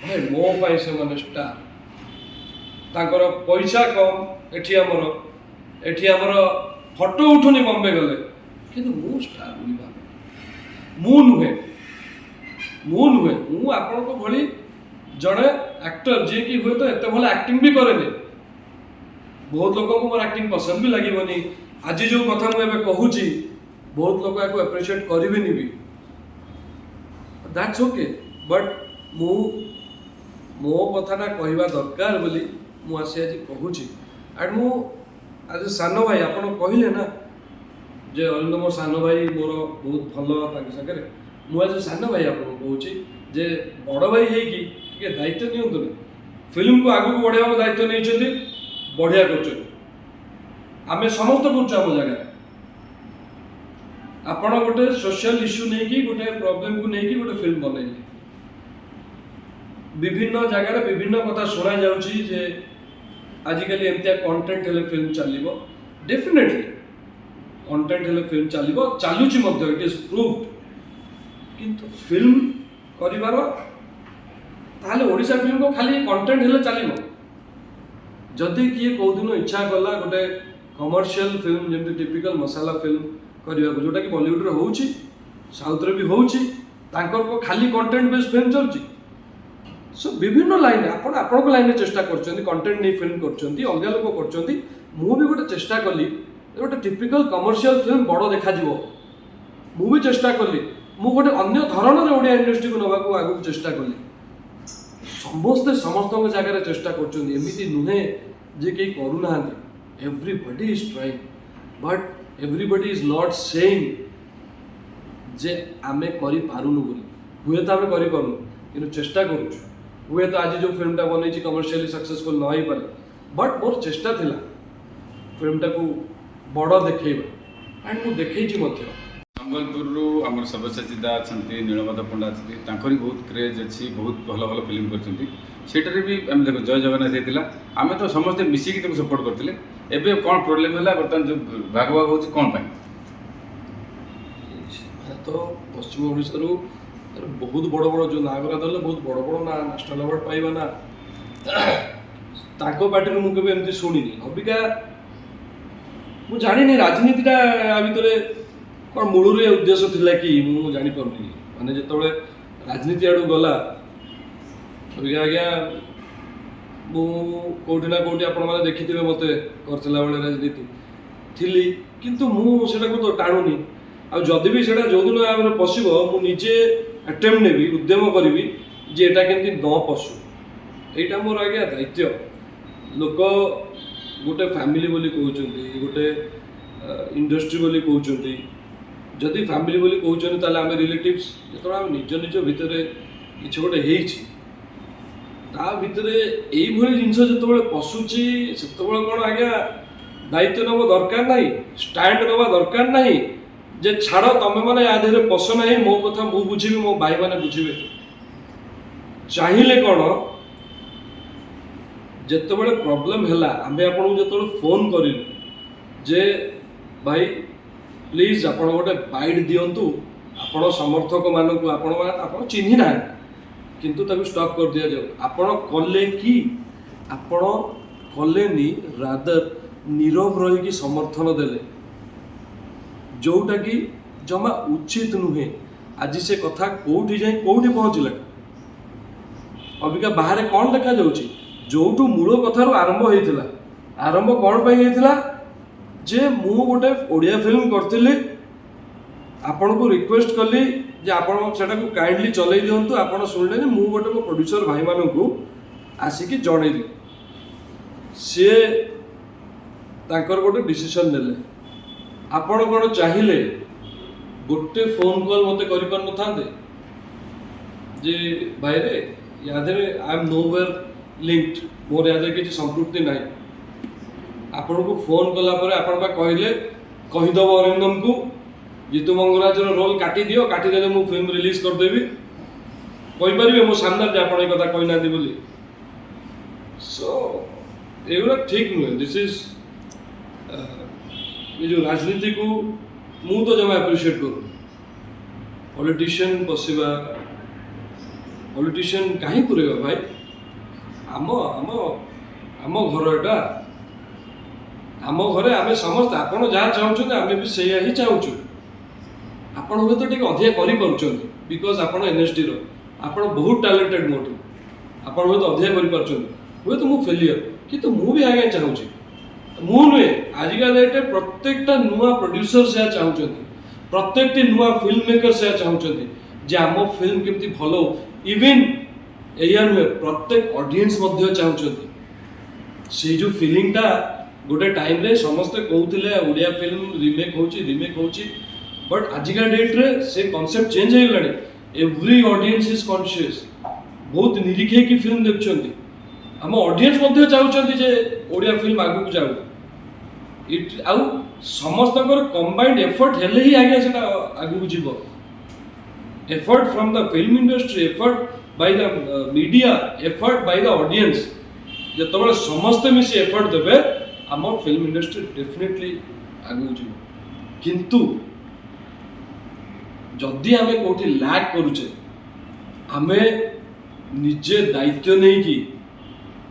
ଭାଇ, ମୋ ପାଇଁ ସେମାନେ ଷ୍ଟାର। ତାଙ୍କର ପଇସା କମ୍, ଏଠି ଆମର ଫଟୋ ଉଠୁନି ବମ୍ବେ ଗଲେ, କିନ୍ତୁ ମୁଁ ଷ୍ଟାର ବୋଲି ଭାବେ। ମୁଁ ନୁହେଁ, ମୁଁ ଆପଣଙ୍କ ଭଳି ଜଣେ ଆକ୍ଟର, ଯିଏକି ହୁଏତ ଏତେ ଭଲ ଆକ୍ଟିଂ ବି କରେନି। ବହୁତ ଲୋକଙ୍କୁ ମୋର ଆକ୍ଟିଂ ପସନ୍ଦ ବି ଲାଗିବନି। ଆଜି ଯୋଉ କଥା ମୁଁ ଏବେ କହୁଛି, ବହୁତ ଲୋକ ୟାକୁ ଆପ୍ରିସିଏଟ୍ କରିବେନି ବି। That's okay, but ମୁଁ ମୋ କଥାଟା କହିବା ଦରକାର ବୋଲି ମୁଁ ଆସି ଆଜି କହୁଛି। ଆଣ୍ଡ ମୁଁ ଆଜି ସାନ ଭାଇ, ଆପଣ କହିଲେ ନା ଯେ ଅରିନ୍ଦ ମୋ ସାନ ଭାଇ, ମୋର ବହୁତ ଭଲ ତାଙ୍କ ସାଙ୍ଗରେ। ମୁଁ ଆଜି ସାନ ଭାଇ ଆପଣଙ୍କୁ କହୁଛି ଯେ ବଡ଼ ଭାଇ ହେଇକି ଟିକେ ଦାୟିତ୍ୱ ନିଅନ୍ତୁ ନା। ଫିଲ୍ମକୁ ଆଗକୁ ବଢ଼େଇବାକୁ ଦାୟିତ୍ୱ ନେଇଛନ୍ତି, ବଢ଼ିଆ କରୁଛନ୍ତି। ଆମେ ସମସ୍ତେ କରୁଛୁ ଆମ ଜାଗାରେ। ଆପଣ ଗୋଟେ ସୋସିଆଲ ଇସ୍ୟୁ ନେଇକି, ଗୋଟେ ପ୍ରୋବ୍ଲେମକୁ ନେଇକି ଗୋଟେ ଫିଲ୍ମ ବନେଇଲେ। ବିଭିନ୍ନ ଜାଗାରେ ବିଭିନ୍ନ କଥା ଶୁଣାଯାଉଛି ଯେ ଆଜିକାଲି ଏମିତିଆ କଣ୍ଟେଣ୍ଟ ହେଲେ ଫିଲ୍ମ ଚାଲିବ। ଡେଫିନେଟଲି କଣ୍ଟେଣ୍ଟ ହେଲେ ଫିଲ୍ମ ଚାଲିବ, ଚାଲୁଛି ମଧ୍ୟ, it is proved. କିନ୍ତୁ ଫିଲ୍ମ କରିବାର ତାହେଲେ ଓଡ଼ିଶା ଫିଲ୍ମକୁ ଖାଲି କଣ୍ଟେଣ୍ଟ ହେଲେ ଚାଲିବ? ଯଦି କିଏ କେଉଁଦିନ ଇଚ୍ଛା କଲା ଗୋଟେ କମର୍ସିଆଲ ଫିଲ୍ମ, ଯେମିତି ଟିପିକାଲ ମସାଲା ଫିଲ୍ମ କରିବାକୁ, ଯେଉଁଟାକି ବଲିଉଡ଼ରେ ହେଉଛି, ସାଉଥରେ ବି ହେଉଛି, ତାଙ୍କର କଣ ଖାଲି କଣ୍ଟେଣ୍ଟ ବେସ୍ ଫିଲ୍ମ ଚାଲୁଛି? ସୋ ବିଭିନ୍ନ ଲାଇନରେ ଆପଣ ଆପଣଙ୍କ ଲାଇନରେ ଚେଷ୍ଟା କରୁଛନ୍ତି, କଣ୍ଟେଣ୍ଟ ନେଇ ଫିଲ୍ମ କରୁଛନ୍ତି, ଅଲଗା ଲୋକ କରୁଛନ୍ତି। ମୁଁ ବି ଗୋଟେ ଚେଷ୍ଟା କଲି, ଗୋଟେ ଟିପିକାଲ କମର୍ସିଆଲ ଫିଲ୍ମ ବଡ଼ ଦେଖାଯିବ। ମୁଁ ବି ଚେଷ୍ଟା କଲି, ମୁଁ ଗୋଟେ ଅନ୍ୟ ଧରଣର ଓଡ଼ିଆ ଇଣ୍ଡଷ୍ଟ୍ରିକୁ ନେବାକୁ ଆଗକୁ ଚେଷ୍ଟା କଲି। ସମସ୍ତେ ସମସ୍ତଙ୍କ ଜାଗାରେ ଚେଷ୍ଟା କରୁଛନ୍ତି। ଏମିତି ନୁହେଁ ଯେ କେହି କରୁନାହାନ୍ତି। Everybody is trying, but everybody is not saying. ଯେ ଆମେ କରିପାରୁନୁ ବୋଲି। ହୁଏତ ଆମେ କରିପାରୁନୁ, କିନ୍ତୁ ଚେଷ୍ଟା କରୁଛୁ। ହୁଏତ ଆଜି ଯେଉଁ ଫିଲ୍ମଟା ବନେଇଛି କମର୍ସିଆଲି ସକ୍ସେସଫୁଲ୍ ନ ହେଇପାରେ, ବଟ୍ ମୋର ଚେଷ୍ଟା ଥିଲା ଫିଲ୍ମଟାକୁ ବଡ଼ ଦେଖେଇବା, ଆଣ୍ଡ ମୁଁ ଦେଖେଇଛି ମଧ୍ୟ। ସମ୍ବଲପୁରରୁ ଆମର ସବ୍ୟସାଚୀ ଦା ଅଛନ୍ତି, ନୀଳମାଧବ ପଣ୍ଡା ଅଛନ୍ତି, ତାଙ୍କର ବି ବହୁତ କ୍ରେଜ୍ ଅଛି, ବହୁତ ଭଲ ଭଲ ଫିଲ୍ମ କରିଛନ୍ତି। ସେଇଟାରେ ବି ଆମେ ଦେଖ ଜୟ ଜଗନ୍ନାଥ ହେଇଥିଲା, ଆମେ ତ ସମସ୍ତେ ମିଶିକି ତାକୁ ସପୋର୍ଟ କରିଥିଲେ। ଏବେ କ'ଣ ପ୍ରୋବ୍ଲେମ୍ ହେଲା ବର୍ତ୍ତମାନ, ଯେଉଁ ଭାଗ ଭାଗ ହେଉଛି, କ'ଣ ପାଇଁ? ସେମାନେ ତ ପଶ୍ଚିମ ଓଡ଼ିଶାରୁ ବହୁତ ବଡ଼ ବଡ଼ ଯେଉଁ ନାଁ କଥା ଧରିଲେ, ବହୁତ ବଡ଼ ବଡ଼ ନାଁ, ନ୍ୟାସନାଲ୍ ଆୱାର୍ଡ଼ ପାଇବା ନା, ତାଙ୍କ ପାଟିରୁ ମୁଁ କେବେ ଏମିତି ଶୁଣିନି। ଅବିକା ମୁଁ ଜାଣିନି ରାଜନୀତିଟା ଆ ଭିତରେ କ'ଣ ମୂଳରୁ ଏ ଉଦ୍ଦେଶ୍ୟ ଥିଲା କି, ମୁଁ ଜାଣିପାରୁନି। ମାନେ ଯେତେବେଳେ ରାଜନୀତି ଆଡ଼କୁ ଗଲା, ଅବିକା ଆଜ୍ଞା ମୁଁ କେଉଁଠି ନା କେଉଁଠି ଆପଣମାନେ ଦେଖିଥିବେ ମୋତେ କରିଥିଲା ବେଳେ ରାଜନୀତି ଥିଲି, କିନ୍ତୁ ମୁଁ ସେଟାକୁ ତ ଟାଣୁନି। ଆଉ ଯଦି ବି ସେଇଟା ଯେଉଁଦିନ ଆମର ପଶିବ, ମୁଁ ନିଜେ ଆଟେମ୍ପ୍ଟ ନେବି, ଉଦ୍ୟମ କରିବି ଯେ ଏଇଟା କେମିତି ନ ପଶୁ। ଏଇଟା ମୋର ଆଜ୍ଞା ଦାୟିତ୍ୱ। ଲୋକ ଗୋଟେ ଫ୍ୟାମିଲି ବୋଲି କହୁଛନ୍ତି, ଗୋଟେ ଇଣ୍ଡଷ୍ଟ୍ରି ବୋଲି କହୁଛନ୍ତି। ଯଦି ଫ୍ୟାମିଲି ବୋଲି କହୁଛନ୍ତି, ତାହେଲେ ଆମେ ରିଲେଟିଭ୍ସ। ଯେତେବେଳେ ଆମେ ନିଜ ନିଜ ଭିତରେ କିଛି ଗୋଟେ ହେଇଛି, ତା ଭିତରେ ଏଇଭଳି ଜିନିଷ ଯେତେବେଳେ ପଶୁଛି, ସେତେବେଳେ କ'ଣ ଆଜ୍ଞା ଦାୟିତ୍ୱ ନେବା ଦରକାର ନାହିଁ? ଷ୍ଟାଣ୍ଡ ନେବା ଦରକାର ନାହିଁ ଯେ ଛାଡ଼, ତମେ ମାନେ ୟା ଦେହରେ ପଶ ନାହିଁ, ମୋ କଥା ମୁଁ ବୁଝିବି, ମୋ ଭାଇମାନେ ବୁଝିବେ? ଚାହିଁଲେ କ'ଣ, ଯେତେବେଳେ ପ୍ରୋବ୍ଲେମ୍ ହେଲା, ଆମେ ଆପଣଙ୍କୁ ଯେତେବେଳେ ଫୋନ୍ କରିଲୁ ଯେ ଭାଇ ପ୍ଲିଜ୍ ଆପଣ ଗୋଟେ ବାଇଟ୍ ଦିଅନ୍ତୁ, ଆପଣ ସମର୍ଥକମାନଙ୍କୁ ଆପଣ ଚିହ୍ନି ନାହାନ୍ତି, କିନ୍ତୁ ତାକୁ ଷ୍ଟପ୍ କରିଦିଆଯାଉ, ଆପଣ କଲେ କି? ଆପଣ କଲେନି, ରାଦର ନୀରବ ରହିକି ସମର୍ଥନ ଦେଲେ, ଯୋଉଟାକି ଜମା ଉଚିତ ନୁହେଁ। ଆଜି ସେ କଥା କୋଉଠି ଯାଇ କୋଉଠି ପହଞ୍ଚିଲା? ଅବିକା ବାହାରେ କ'ଣ ଦେଖାଯାଉଛି? ଯୋଉଠୁ ମୂଳ କଥାରୁ ଆରମ୍ଭ ହେଇଥିଲା, ଆରମ୍ଭ କ'ଣ ପାଇଁ ହେଇଥିଲା ଯେ ମୁଁ ଗୋଟେ ଓଡ଼ିଆ ଫିଲ୍ମ କରିଥିଲି, ଆପଣଙ୍କୁ ରିକ୍ୱେଷ୍ଟ କଲି ଯେ ଆପଣ ସେଟାକୁ କାଇଣ୍ଡଲି ଚଲେଇ ଦିଅନ୍ତୁ। ଆପଣ ଶୁଣିଲେନି। ମୁଁ ଗୋଟେ ମୋ ପ୍ରଡ୍ୟୁସର ଭାଇମାନଙ୍କୁ ଆସିକି ଜଣେଇଲି, ସିଏ ତାଙ୍କର ଗୋଟେ ଡିସିସନ୍ ନେଲେ। ଆପଣ କ'ଣ ଚାହିଁଲେ ଗୋଟେ ଫୋନ୍ କଲ୍ ମୋତେ କରିପାରିନଥାନ୍ତେ ଯେ ଭାଇରେ, ୟା ଦେହରେ I am nowhere linked, ମୋର ୟା ଦେହରେ କିଛି ସମ୍ପୃକ୍ତି ନାହିଁ? ଆପଣଙ୍କୁ ଫୋନ୍ କଲା ପରେ ଆପଣ ପା କହିଲେ, କହିଦେବ ଅରିନ୍ଦମକୁ ଜିତୁ ମଙ୍ଗରାଜର ରୋଲ୍ କାଟିଦିଅ, କାଟିଦେଲେ ମୁଁ ଫିଲ୍ମ ରିଲିଜ୍ କରିଦେବି। କହିପାରିବେ ମୋ ସାମ୍ନାରେ ଯେ ଆପଣ ଏ କଥା କହିନାହାନ୍ତି ବୋଲି? ସୋ ଏଗୁଡ଼ା ଠିକ୍ ନୁହେଁ। This is ଏ ଯେଉଁ ରାଜନୀତିକୁ ମୁଁ ତ ଜମା ଆପ୍ରିସିଏଟ୍ କରୁନି। ପଲିଟିସିଆନ୍ ବସିବା, ପଲିଟିସିଆନ୍ କାହିଁ ପୁରେଇବା ଭାଇ? ଆମ ଆମ ଆମ ଘର ଏଟା, ଆମ ଘରେ ଆମେ ସମସ୍ତେ, ଆପଣ ଯାହା ଚାହୁଁଛନ୍ତି ଆମେ ବି ସେଇଆ ହିଁ ଚାହୁଁଛୁ। ଆପଣ ହୁଏତ ଟିକେ ଅଧିକା କରିପାରୁଛନ୍ତି, because ଆପଣ ଏନ୍ଏସ୍ଡିର, ଆପଣ ବହୁତ ଟ୍ୟାଲେଣ୍ଟେଡ୍ ମୋଠୁ, ଆପଣ ହୁଏତ ଅଧିକା କରିପାରୁଛନ୍ତି, ହୁଏତ ମୁଁ ଫେଲିୟର, କିନ୍ତୁ ମୁଁ ବି ଆଜ୍ଞା ଚାହୁଁଛି। ମୁଁ ନୁହେଁ, ଆଜିକା ଡେଟ୍ରେ ପ୍ରତ୍ୟେକଟା ନୂଆ ପ୍ରଡ୍ୟୁସର ସେୟା ଚାହୁଁଛନ୍ତି, ପ୍ରତ୍ୟେକଟି ନୂଆ ଫିଲ୍ମ ମେକର ସେୟା ଚାହୁଁଛନ୍ତି ଯେ ଆମ ଫିଲ୍ମ କେମିତି ଭଲ ହଉ। ଇଭିନ୍ ଏଇଆ ନୁହେଁ, ପ୍ରତ୍ୟେକ ଅଡ଼ିଏନ୍ସ ମଧ୍ୟ ଚାହୁଁଛନ୍ତି। ସେଇ ଯେଉଁ ଫିଲିଂଟା ଗୋଟେ ଟାଇମ୍ରେ ସମସ୍ତେ କହୁଥିଲେ ଓଡ଼ିଆ ଫିଲ୍ମ ରିମେକ୍ ହେଉଛି, ରିମେକ୍ ହେଉଛି, ବଟ୍ ଆଜିକା ଡେଟ୍ରେ ସେ କନସେପ୍ଟ ଚେଞ୍ଜ ହେଇଗଲାଣି। Every audience is conscious, ବହୁତ ନିରୀକ୍ଷେଇକି ଫିଲ୍ମ ଦେଖୁଛନ୍ତି। ଆମ ଅଡ଼ିଏନ୍ସ ମଧ୍ୟ ଚାହୁଁଛନ୍ତି ଯେ ଓଡ଼ିଆ ଫିଲ୍ମ ଆଗକୁ ଯାଉ। ଇଟ୍ ଆଉ ସମସ୍ତଙ୍କର କମ୍ବାଇଣ୍ଡ ଏଫର୍ଟ ହେଲେ ହିଁ ଆଜ୍ଞା ସେଟା ଆଗକୁ ଯିବ। Effort from the film industry, effort by the media, effort by the audience. ଯେତେବେଳେ ସମସ୍ତେ ମିଶି ଏଫର୍ଟ ଦେବେ, ଆମ ଫିଲ୍ମ ଇଣ୍ଡଷ୍ଟ୍ରି ଡେଫିନେଟଲି ଆଗକୁ ଯିବ। କିନ୍ତୁ ଯଦି ଆମେ କେଉଁଠି ଲ୍ୟାକ୍ କରୁଛେ, ଆମେ ନିଜେ ଦାୟିତ୍ୱ ନେଇକି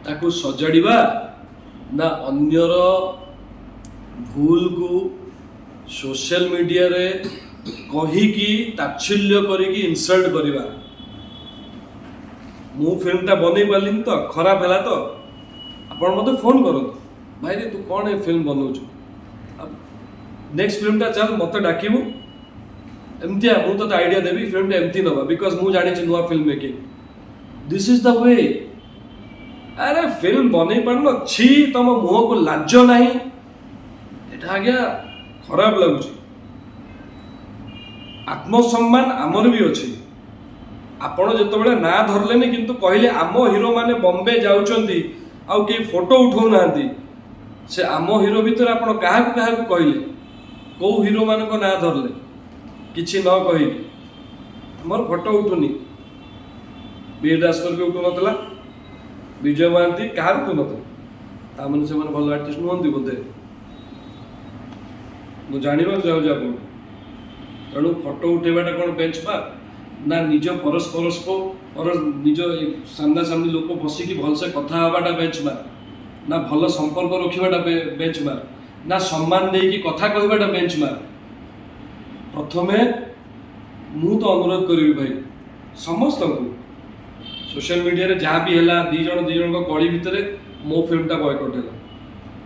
ତାକୁ ସଜାଡ଼ିବା ନା ଅନ୍ୟର ଭୁଲକୁ ସୋସିଆଲ ମିଡ଼ିଆରେ କହିକି ତାଚ୍ଛଲ୍ୟ କରିକି ଇନସଲ୍ଟ କରିବା? ମୁଁ ଫିଲ୍ମଟା ବନେଇ ପାରିଲିନି ତ, ଖରାପ ହେଲା ତ, ଆପଣ ମୋତେ ଫୋନ୍ କରନ୍ତୁ, ଭାଇରେ ତୁ କ'ଣ ଏ ଫିଲ୍ମ ବନଉଛୁ, ନେକ୍ସଟ ଫିଲ୍ମଟା ଚାଲ ମୋତେ ଡାକିବୁ, ଏମିତିଆ ମୁଁ ତୋତେ ଆଇଡ଼ିଆ ଦେବି, ଫିଲ୍ମଟା ଏମିତି ନେବା, because ମୁଁ ଜାଣିଛି ନୂଆ film making, this is the way। ଆରେ ଫିଲ୍ମ ବନେଇ ପାରୁନ, ଛି, ତମ ମୁହଁକୁ ଲାଜ ନାହିଁ? ଏଇଟା ଆଜ୍ଞା ଖରାପ ଲାଗୁଛି। ଆତ୍ମସମ୍ମାନ ଆମର ବି ଅଛି। ଆପଣ ଯେତେବେଳେ ନାଁ ଧରିଲେନି, କିନ୍ତୁ କହିଲେ ଆମ ହିରୋମାନେ ବମ୍ବେ ଯାଉଛନ୍ତି ଆଉ କେହି ଫଟୋ ଉଠାଉନାହାନ୍ତି, ସେ ଆମ ହିରୋ ଭିତରେ ଆପଣ କାହାକୁ କାହାକୁ କହିଲେ? କୋଉ ହିରୋମାନଙ୍କ ନାଁ ଧରିଲେ? କିଛି ନ କହିକି ଆମର ଫଟୋ ଉଠୁନି। ବୀର ଦାସଙ୍କର ବି ଉଠୁନଥିଲା, ବିଜୟ ମହାନ୍ତି, କାହାର ଉଠୁନଥିଲା। ତାମାନେ ସେମାନେ ଭଲ ଆର୍ଟିଷ୍ଟ ନୁହନ୍ତି ବୋଧେ, ମୁଁ ଜାଣିବାକୁ ଚାହୁଁଛି ଆପଣଙ୍କୁ। ତେଣୁ ଫଟୋ ଉଠେଇବାଟା କ'ଣ ବେଞ୍ଚ ମାର୍କ ନା ନିଜ ପରସ୍ପରକୁ ନିଜ ସାମ୍ନାସାମ୍ନି ଲୋକ ବସିକି ଭଲସେ କଥା ହେବାଟା ବେଞ୍ଚ ମାର୍କ, ନା ଭଲ ସମ୍ପର୍କ ରଖିବାଟା ବେଞ୍ଚ ମାର୍କ, ନା ସମ୍ମାନ ଦେଇକି କଥା କହିବାଟା ବେଞ୍ଚ ମାର୍କ? ପ୍ରଥମେ ମୁଁ ତ ଅନୁରୋଧ କରିବି ଭାଇ ସମସ୍ତଙ୍କୁ, ସୋସିଆଲ ମିଡ଼ିଆରେ ଯାହା ବି ହେଲା, ଦୁଇ ଜଣଙ୍କ କଳି ଭିତରେ ମୋ ଫିଲ୍ମଟା ବୟକଟ୍ ହେଲା,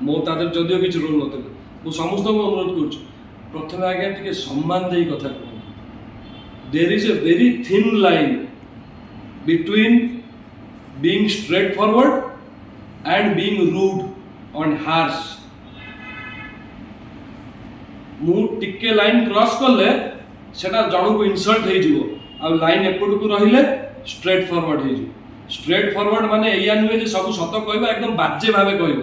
ମୋ ତା ଦେହରେ ଯଦିଓ କିଛି ରୋଲ୍ ନଥିଲା। ମୁଁ ସମସ୍ତଙ୍କୁ ଅନୁରୋଧ କରୁଛି, ପ୍ରଥମେ ଆଜ୍ଞା ଟିକେ ସମ୍ମାନ ଦେଇ କଥା କୁହନ୍ତୁ। There is a very thin line between being straightforward and being rude and harsh. ମୁଁ ଟିକେ ଲାଇନ୍ କ୍ରସ୍ କଲେ ସେଟା ଜଣକୁ ଇନସଲ୍ଟ ହେଇଯିବ, ଆଉ ଲାଇନ୍ ଏପଟକୁ ରହିଲେ ଷ୍ଟ୍ରେଟ୍ ଫରୱାର୍ଡ ହେଇଯିବ। ଷ୍ଟ୍ରେଟ୍ ଫରୱାର୍ଡ ମାନେ ଏଇଆ ନୁହେଁ ଯେ ସବୁ ସତ କହିବ, ଏକଦମ ବାଜେ ଭାବେ କହିବ।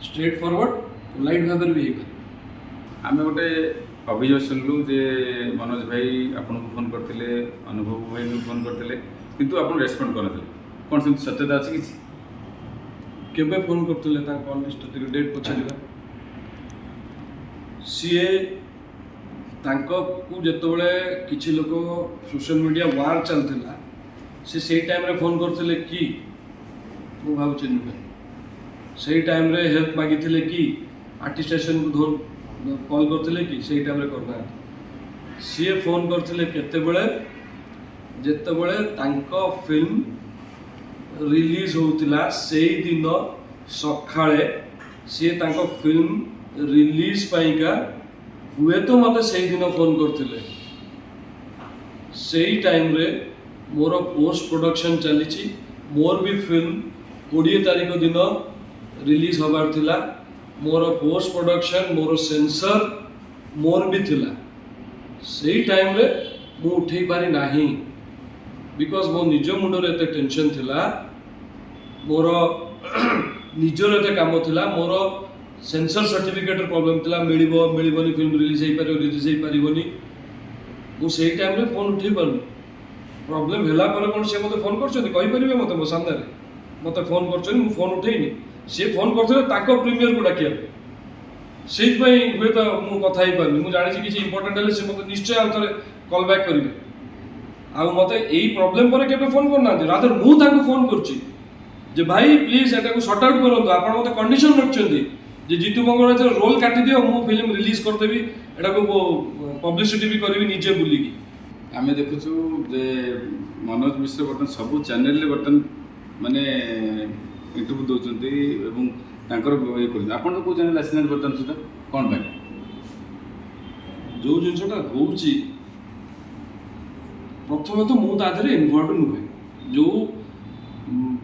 ଷ୍ଟ୍ରେଟ୍ ଫରୱାର୍ଡ ପୋଲାଇଟ୍ ଭାବରେ ବି ହେଇପାରିବ। ଆମେ ଗୋଟେ ଅଭିଯୋଗ ଶୁଣିଲୁ ଯେ ମନୋଜ ଭାଇ ଆପଣଙ୍କୁ ଫୋନ୍ କରିଥିଲେ, ଅନୁଭବ ଭାଇଙ୍କୁ ଫୋନ୍ କରିଥିଲେ, କିନ୍ତୁ ଆପଣ ରେସ୍ପଣ୍ଡ କରିନଥିଲେ। କ'ଣ ସେମିତି ସତ୍ୟତା ଅଛି କିଛି? କେବେ ଫୋନ୍ କରୁଥିଲେ? ତାଙ୍କ କଲ୍ ଲିଷ୍ଟ ଟିକେ ଡେଟ୍ ପଚାରିବା। ସିଏ ତାଙ୍କକୁ ଯେତେବେଳେ କିଛି ଲୋକ ସୋସିଆଲ ମିଡ଼ିଆ ୱାର୍ ଚାଲିଥିଲା, ସେ ସେଇ ଟାଇମ୍ରେ ଫୋନ୍ କରିଥିଲେ କି? ମୁଁ ଭାବୁଛି ନୁହେଁ। ସେଇ ଟାଇମ୍ରେ ହେଲ୍ପ ମାଗିଥିଲେ କି? ଆର୍ଟିଷ୍ଟ ଷ୍ଟେସନକୁ କଲ୍ କରିଥିଲେ କି? ସେଇ ଟାଇମ୍ରେ କରିନାହାନ୍ତି। ସିଏ ଫୋନ୍ କରିଥିଲେ କେତେବେଳେ? ଯେତେବେଳେ ତାଙ୍କ ଫିଲ୍ମ ରିଲିଜ୍ ହେଉଥିଲା, ସେଇଦିନ ସକାଳେ ସିଏ ତାଙ୍କ ଫିଲ୍ମ ରିଲିଜ୍ ପାଇଁକା ହୁଏତ ମୋତେ ସେଇଦିନ ଫୋନ୍ କରିଥିଲେ। ସେଇ ଟାଇମ୍ରେ ମୋର ପୋଷ୍ଟ ପ୍ରଡକ୍ସନ୍ ଚାଲିଛି। ମୋର ବି ଫିଲ୍ମ 20 ତାରିଖ ଦିନ ରିଲିଜ୍ ହେବାର ଥିଲା। ମୋର ପୋଷ୍ଟ ପ୍ରଡକ୍ସନ୍, ମୋର ସେନ୍ସର ମୋର ବି ଥିଲା। ସେଇ ଟାଇମ୍ରେ ମୁଁ ଉଠେଇ ପାରି ନାହିଁ, because ମୋ ନିଜ ମୁଣ୍ଡରେ ଏତେ ଟେନସନ୍ ଥିଲା, ମୋର ନିଜର ଏତେ କାମ ଥିଲା, ମୋର ସେନ୍ସର ସାର୍ଟିଫିକେଟ୍ର ପ୍ରୋବ୍ଲେମ୍ ଥିଲା, ମିଳିବ ମିଳିବନି, ଫିଲ୍ମ ରିଲିଜ୍ ହେଇପାରିବ ରିଲିଜ୍ ହେଇପାରିବନି। ମୁଁ ସେଇ ଟାଇମ୍ରେ ଫୋନ୍ ଉଠେଇ ପାରୁନି। ପ୍ରୋବ୍ଲେମ୍ ହେଲା ପରେ କ'ଣ ସେ ମୋତେ ଫୋନ୍ କରିଛନ୍ତି? କହିପାରିବେ ମୋତେ ମୋ ସାମ୍ନାରେ ମୋତେ ଫୋନ୍ କରିଛନ୍ତି, ମୁଁ ଫୋନ୍ ଉଠେଇନି? ସିଏ ଫୋନ୍ କରିଥିଲେ ତାଙ୍କ ପ୍ରିମିୟରକୁ ଡାକିବା ପାଇଁ, ସେଇଥିପାଇଁ ହୁଏତ ମୁଁ କଥା ହେଇପାରୁନି। ମୁଁ ଜାଣିଛି କିଛି ଇମ୍ପୋର୍ଟାଣ୍ଟ ହେଲେ ସେ ମୋତେ ନିଶ୍ଚୟ ଆଉ ଥରେ କଲ୍ ବ୍ୟାକ୍ କରିବେ। ଆଉ ମୋତେ ଏଇ ପ୍ରୋବ୍ଲେମ୍ ପରେ କେବେ ଫୋନ୍ କରୁନାହାନ୍ତି। ରାଦର ମୁଁ ତାଙ୍କୁ ଫୋନ୍ କରୁଛି ଯେ ଭାଇ, ପ୍ଲିଜ୍ ଏଟାକୁ ସର୍ଟ ଆଉଟ୍ କରନ୍ତୁ। ଆପଣ ମୋତେ କଣ୍ଡିସନ୍ ରଖିଛନ୍ତି ଯେ ଜିତୁ ମଙ୍ଗରାଜର ରୋଲ୍ କାଟିଦିଅ, ମୁଁ ଫିଲ୍ମ ରିଲିଜ୍ କରିଦେବି, ଏଟାକୁ ପବ୍ଲିସିଟି ବି କରିବି ନିଜେ ବୁଲିକି। ଆମେ ଦେଖୁଛୁ ଯେ ମନୋଜ ମିଶ୍ର ବର୍ତ୍ତମାନ ସବୁ ଚ୍ୟାନେଲରେ ବର୍ତ୍ତମାନ ମାନେ ଇଣ୍ଟରଭ୍ୟୁ ଦେଉଛନ୍ତି ଏବଂ ତାଙ୍କର ଇଏ କରୁଛନ୍ତି। ଆପଣ ତ କେଉଁ ଚ୍ୟାନେଲ ଆସିନାହାନ୍ତି ବର୍ତ୍ତମାନ ସୁଦ୍ଧା, କ'ଣ ପାଇଁ? ଯେଉଁ ଜିନିଷଟା ହେଉଛି, ପ୍ରଥମେ ତ ମୁଁ ତା ଦେହରେ ଇନଭଲ୍ଭ ନୁହେଁ। ଯେଉଁ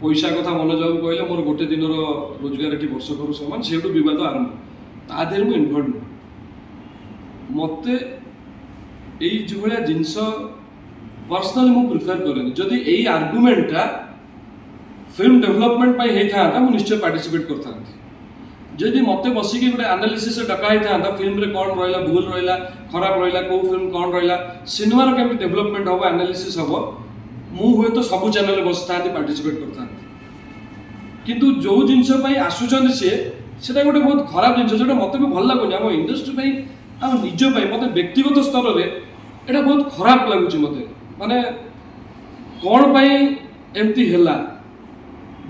ପଇସା କଥା ମନୋଜ ବାବୁ କହିଲେ, ମୋର ଗୋଟେ ଦିନର ରୋଜଗାର ଏଠି ବର୍ଷକର ସମାନ, ସେଇଠୁ ବିବାଦ ଆରମ୍ଭ। ତା ଦେହରେ ମୁଁ ଇନଭଲ୍ଭ ନୁହେଁ। ମୋତେ ଏଇ ଯେଉଁଭଳିଆ ଜିନିଷ ପର୍ସନାଲି ମୁଁ ପ୍ରିଫେୟାର କରେନି। ଯଦି ଏଇ ଆର୍ଗୁମେଣ୍ଟଟା ଫିଲ୍ମ ଡେଭଲପମେଣ୍ଟ ପାଇଁ ହେଇଥାନ୍ତା, ମୁଁ ନିଶ୍ଚୟ ପାର୍ଟିସିପେଟ୍ କରିଥାନ୍ତି। ଯଦି ମୋତେ ବସିକି ଗୋଟେ ଆନାଲିସିସ୍ ଡକା ହେଇଥାନ୍ତା, ଫିଲ୍ମରେ କ'ଣ ରହିଲା, ଭୁଲ ରହିଲା, ଖରାପ ରହିଲା, କେଉଁ ଫିଲ୍ମ କ'ଣ ରହିଲା, ସିନେମାର କେମିତି ଡେଭଲପମେଣ୍ଟ ହେବ, ଆନାଲିସିସ୍ ହେବ, ମୁଁ ହୁଏତ ସବୁ ଚ୍ୟାନେଲରେ ବସିଥାନ୍ତି, ପାର୍ଟିସିପେଟ୍ କରିଥାନ୍ତି। କିନ୍ତୁ ଯେଉଁ ଜିନିଷ ପାଇଁ ଆସୁଛନ୍ତି ସିଏ, ସେଟା ଗୋଟେ ବହୁତ ଖରାପ ଜିନିଷ, ଯେଉଁଟା ମୋତେ ବି ଭଲ ଲାଗୁନି। ଆମ ଇଣ୍ଡଷ୍ଟ୍ରି ପାଇଁ ଆଉ ନିଜ ପାଇଁ, ମୋତେ ବ୍ୟକ୍ତିଗତ ସ୍ତରରେ ଏଇଟା ବହୁତ ଖରାପ ଲାଗୁଛି ମୋତେ। ମାନେ କ'ଣ ପାଇଁ ଏମିତି ହେଲା?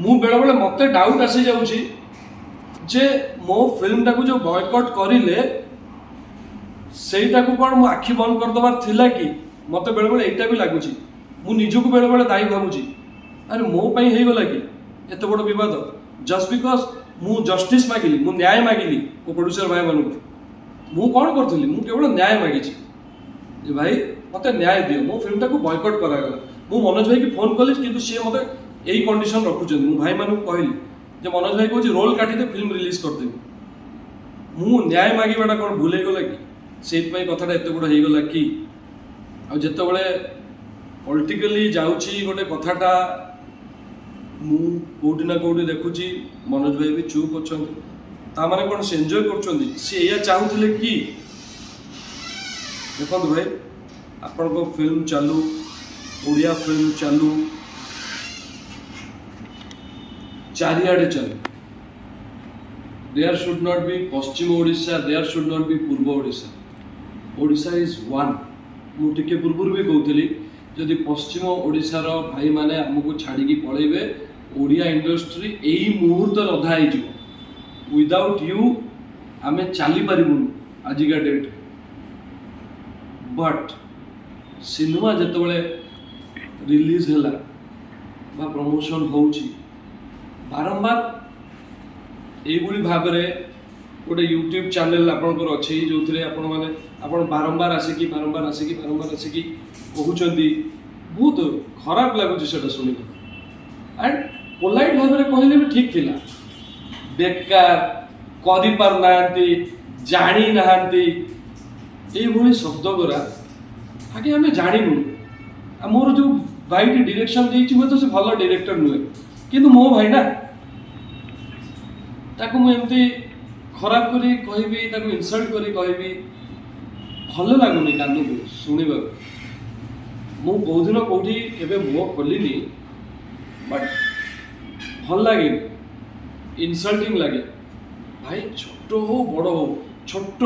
ମୁଁ ବେଳେବେଳେ ମୋତେ ଡାଉଟ୍ ଆସିଯାଉଛି ଯେ ମୋ ଫିଲ୍ମଟାକୁ ଯେଉଁ ବୟକଟ୍ କରିଲେ, ସେଇଟାକୁ କ'ଣ ମୁଁ ଆଖି ବନ୍ଦ କରିଦେବାର ଥିଲା କି? ମୋତେ ବେଳେବେଳେ ଏଇଟା ବି ଲାଗୁଛି। ମୁଁ ନିଜକୁ ବେଳେବେଳେ ଦାୟୀ ଭାବୁଛି, ଆରେ ମୋ ପାଇଁ ହେଇଗଲା କି ଏତେ ବଡ଼ ବିବାଦ? ଜଷ୍ଟ because ମୁଁ ଜଷ୍ଟିସ୍ ମାଗିଲି, ମୁଁ ନ୍ୟାୟ ମାଗିଲି ମୋ ପ୍ରଡ୍ୟୁସର ଭାଇମାନଙ୍କୁ। ମୁଁ କ'ଣ କରିଥିଲି? ମୁଁ କେବଳ ନ୍ୟାୟ ମାଗିଛି ଯେ ଭାଇ, ମୋତେ ନ୍ୟାୟ ଦିଅ, ମୋ ଫିଲ୍ମଟାକୁ ବୟକଟ୍ କରାଗଲା। ମୁଁ ମନୋଜ ଭାଇକି ଫୋନ୍ କଲି, କିନ୍ତୁ ସିଏ ମୋତେ ଏଇ କଣ୍ଡିସନ୍ ରଖୁଛନ୍ତି। ମୁଁ ଭାଇମାନଙ୍କୁ କହିଲି ଯେ ମନୋଜ ଭାଇ କହୁଛି ରୋଲ୍ କାଟିଦେ, ଫିଲ୍ମ ରିଲିଜ୍ କରିଦେବି। ମୁଁ ନ୍ୟାୟ ମାଗିବାଟା କ'ଣ ଭୁଲ ହେଇଗଲା କି? ସେଇଥିପାଇଁ କଥାଟା ଏତେ ବଡ଼ ହେଇଗଲା କି? ଆଉ ଯେତେବେଳେ ପଲିଟିକାଲି ଯାଉଛି ଗୋଟେ କଥାଟା, ମୁଁ କେଉଁଠି ନା କେଉଁଠି ଦେଖୁଛି ମନୋଜ ଭାଇ ବି ଚୁପ୍ ଅଛନ୍ତି। ତା ମାନେ କ'ଣ ସେ ଏନ୍ଜୟ କରୁଛନ୍ତି? ସେ ଏଇଆ ଚାହୁଁଥିଲେ କି? ଦେଖନ୍ତୁ ଭାଇ, ଆପଣଙ୍କ ଫିଲ୍ମ ଚାଲୁ, ଓଡ଼ିଆ ଫିଲ୍ମ ଚାଲୁ, ଚାରିଆଡ଼େ ଚାଲୁ। There should not be Paschim Odisha, there should not be Purba Odisha. Odisha is one. ମୁଁ ଟିକେ ପୂର୍ବରୁ ବି କହୁଥିଲି, ଯଦି ପଶ୍ଚିମ ଓଡ଼ିଶାର ଭାଇମାନେ ଆମକୁ ଛାଡ଼ିକି ପଳେଇବେ, ଓଡ଼ିଆ ଇଣ୍ଡଷ୍ଟ୍ରି ଏଇ ମୁହୂର୍ତ୍ତରେ ଅଧା ହେଇଯିବ। ୱିଦାଉଟ୍ you ଆମେ ଚାଲିପାରିବୁନୁ ଆଜିକା ଡେଟ୍। ବଟ୍ ସିନେମା ଯେତେବେଳେ ରିଲିଜ୍ ହେଲା ବା ପ୍ରମୋସନ୍ ହେଉଛି, ବାରମ୍ବାର ଏଇଭଳି ଭାବରେ ଗୋଟେ ୟୁଟ୍ୟୁବ୍ ଚ୍ୟାନେଲ୍ ଆପଣଙ୍କର ଅଛି, ଯେଉଁଥିରେ ଆପଣମାନେ ଆପଣ ବାରମ୍ବାର ଆସିକି, ବାରମ୍ବାର ଆସିକି, ବାରମ୍ବାର ଆସିକି କହୁଛନ୍ତି, ବହୁତ ଖରାପ ଲାଗୁଛି ସେଇଟା ଶୁଣିବାକୁ। ଆଣ୍ଡ ପୋଲାଇଟ୍ ଭାବରେ କହିଲେ ବି ଠିକ୍ ଥିଲା। ବେକାର, କରିପାରୁନାହାନ୍ତି, ଜାଣିନାହାନ୍ତି, ଏଇଭଳି ଶବ୍ଦ ଗୁଡ଼ା ଆଜ୍ଞା ଆମେ ଜାଣିନୁ। ଆଉ ମୋର ଯେଉଁ ଭାଇଟି ଡିରେକ୍ସନ୍ ଦେଇଛି, ହୁଏତ ସେ ଭଲ ଡିରେକ୍ଟର ନୁହେଁ, କିନ୍ତୁ ମୋ ଭାଇ ନା, ତାକୁ ମୁଁ ଏମିତି ଖରାପ କରି କହିବି, ତାକୁ ଇନସଲ୍ଟ କରି କହିବି, ଭଲ ଲାଗୁନି କାନକୁ ଶୁଣିବାକୁ। ମୁଁ କୋଉଦିନ କୋଉଠି କେବେ ମୁହଁ ଖୋଲିନି, ବଟ୍ ଭଲ ଲାଗେନି, ଇନସଲ୍ଟିଂ ଲାଗେ। ଭାଇ ଛୋଟ ହଉ ବଡ଼ ହଉ, ଛୋଟ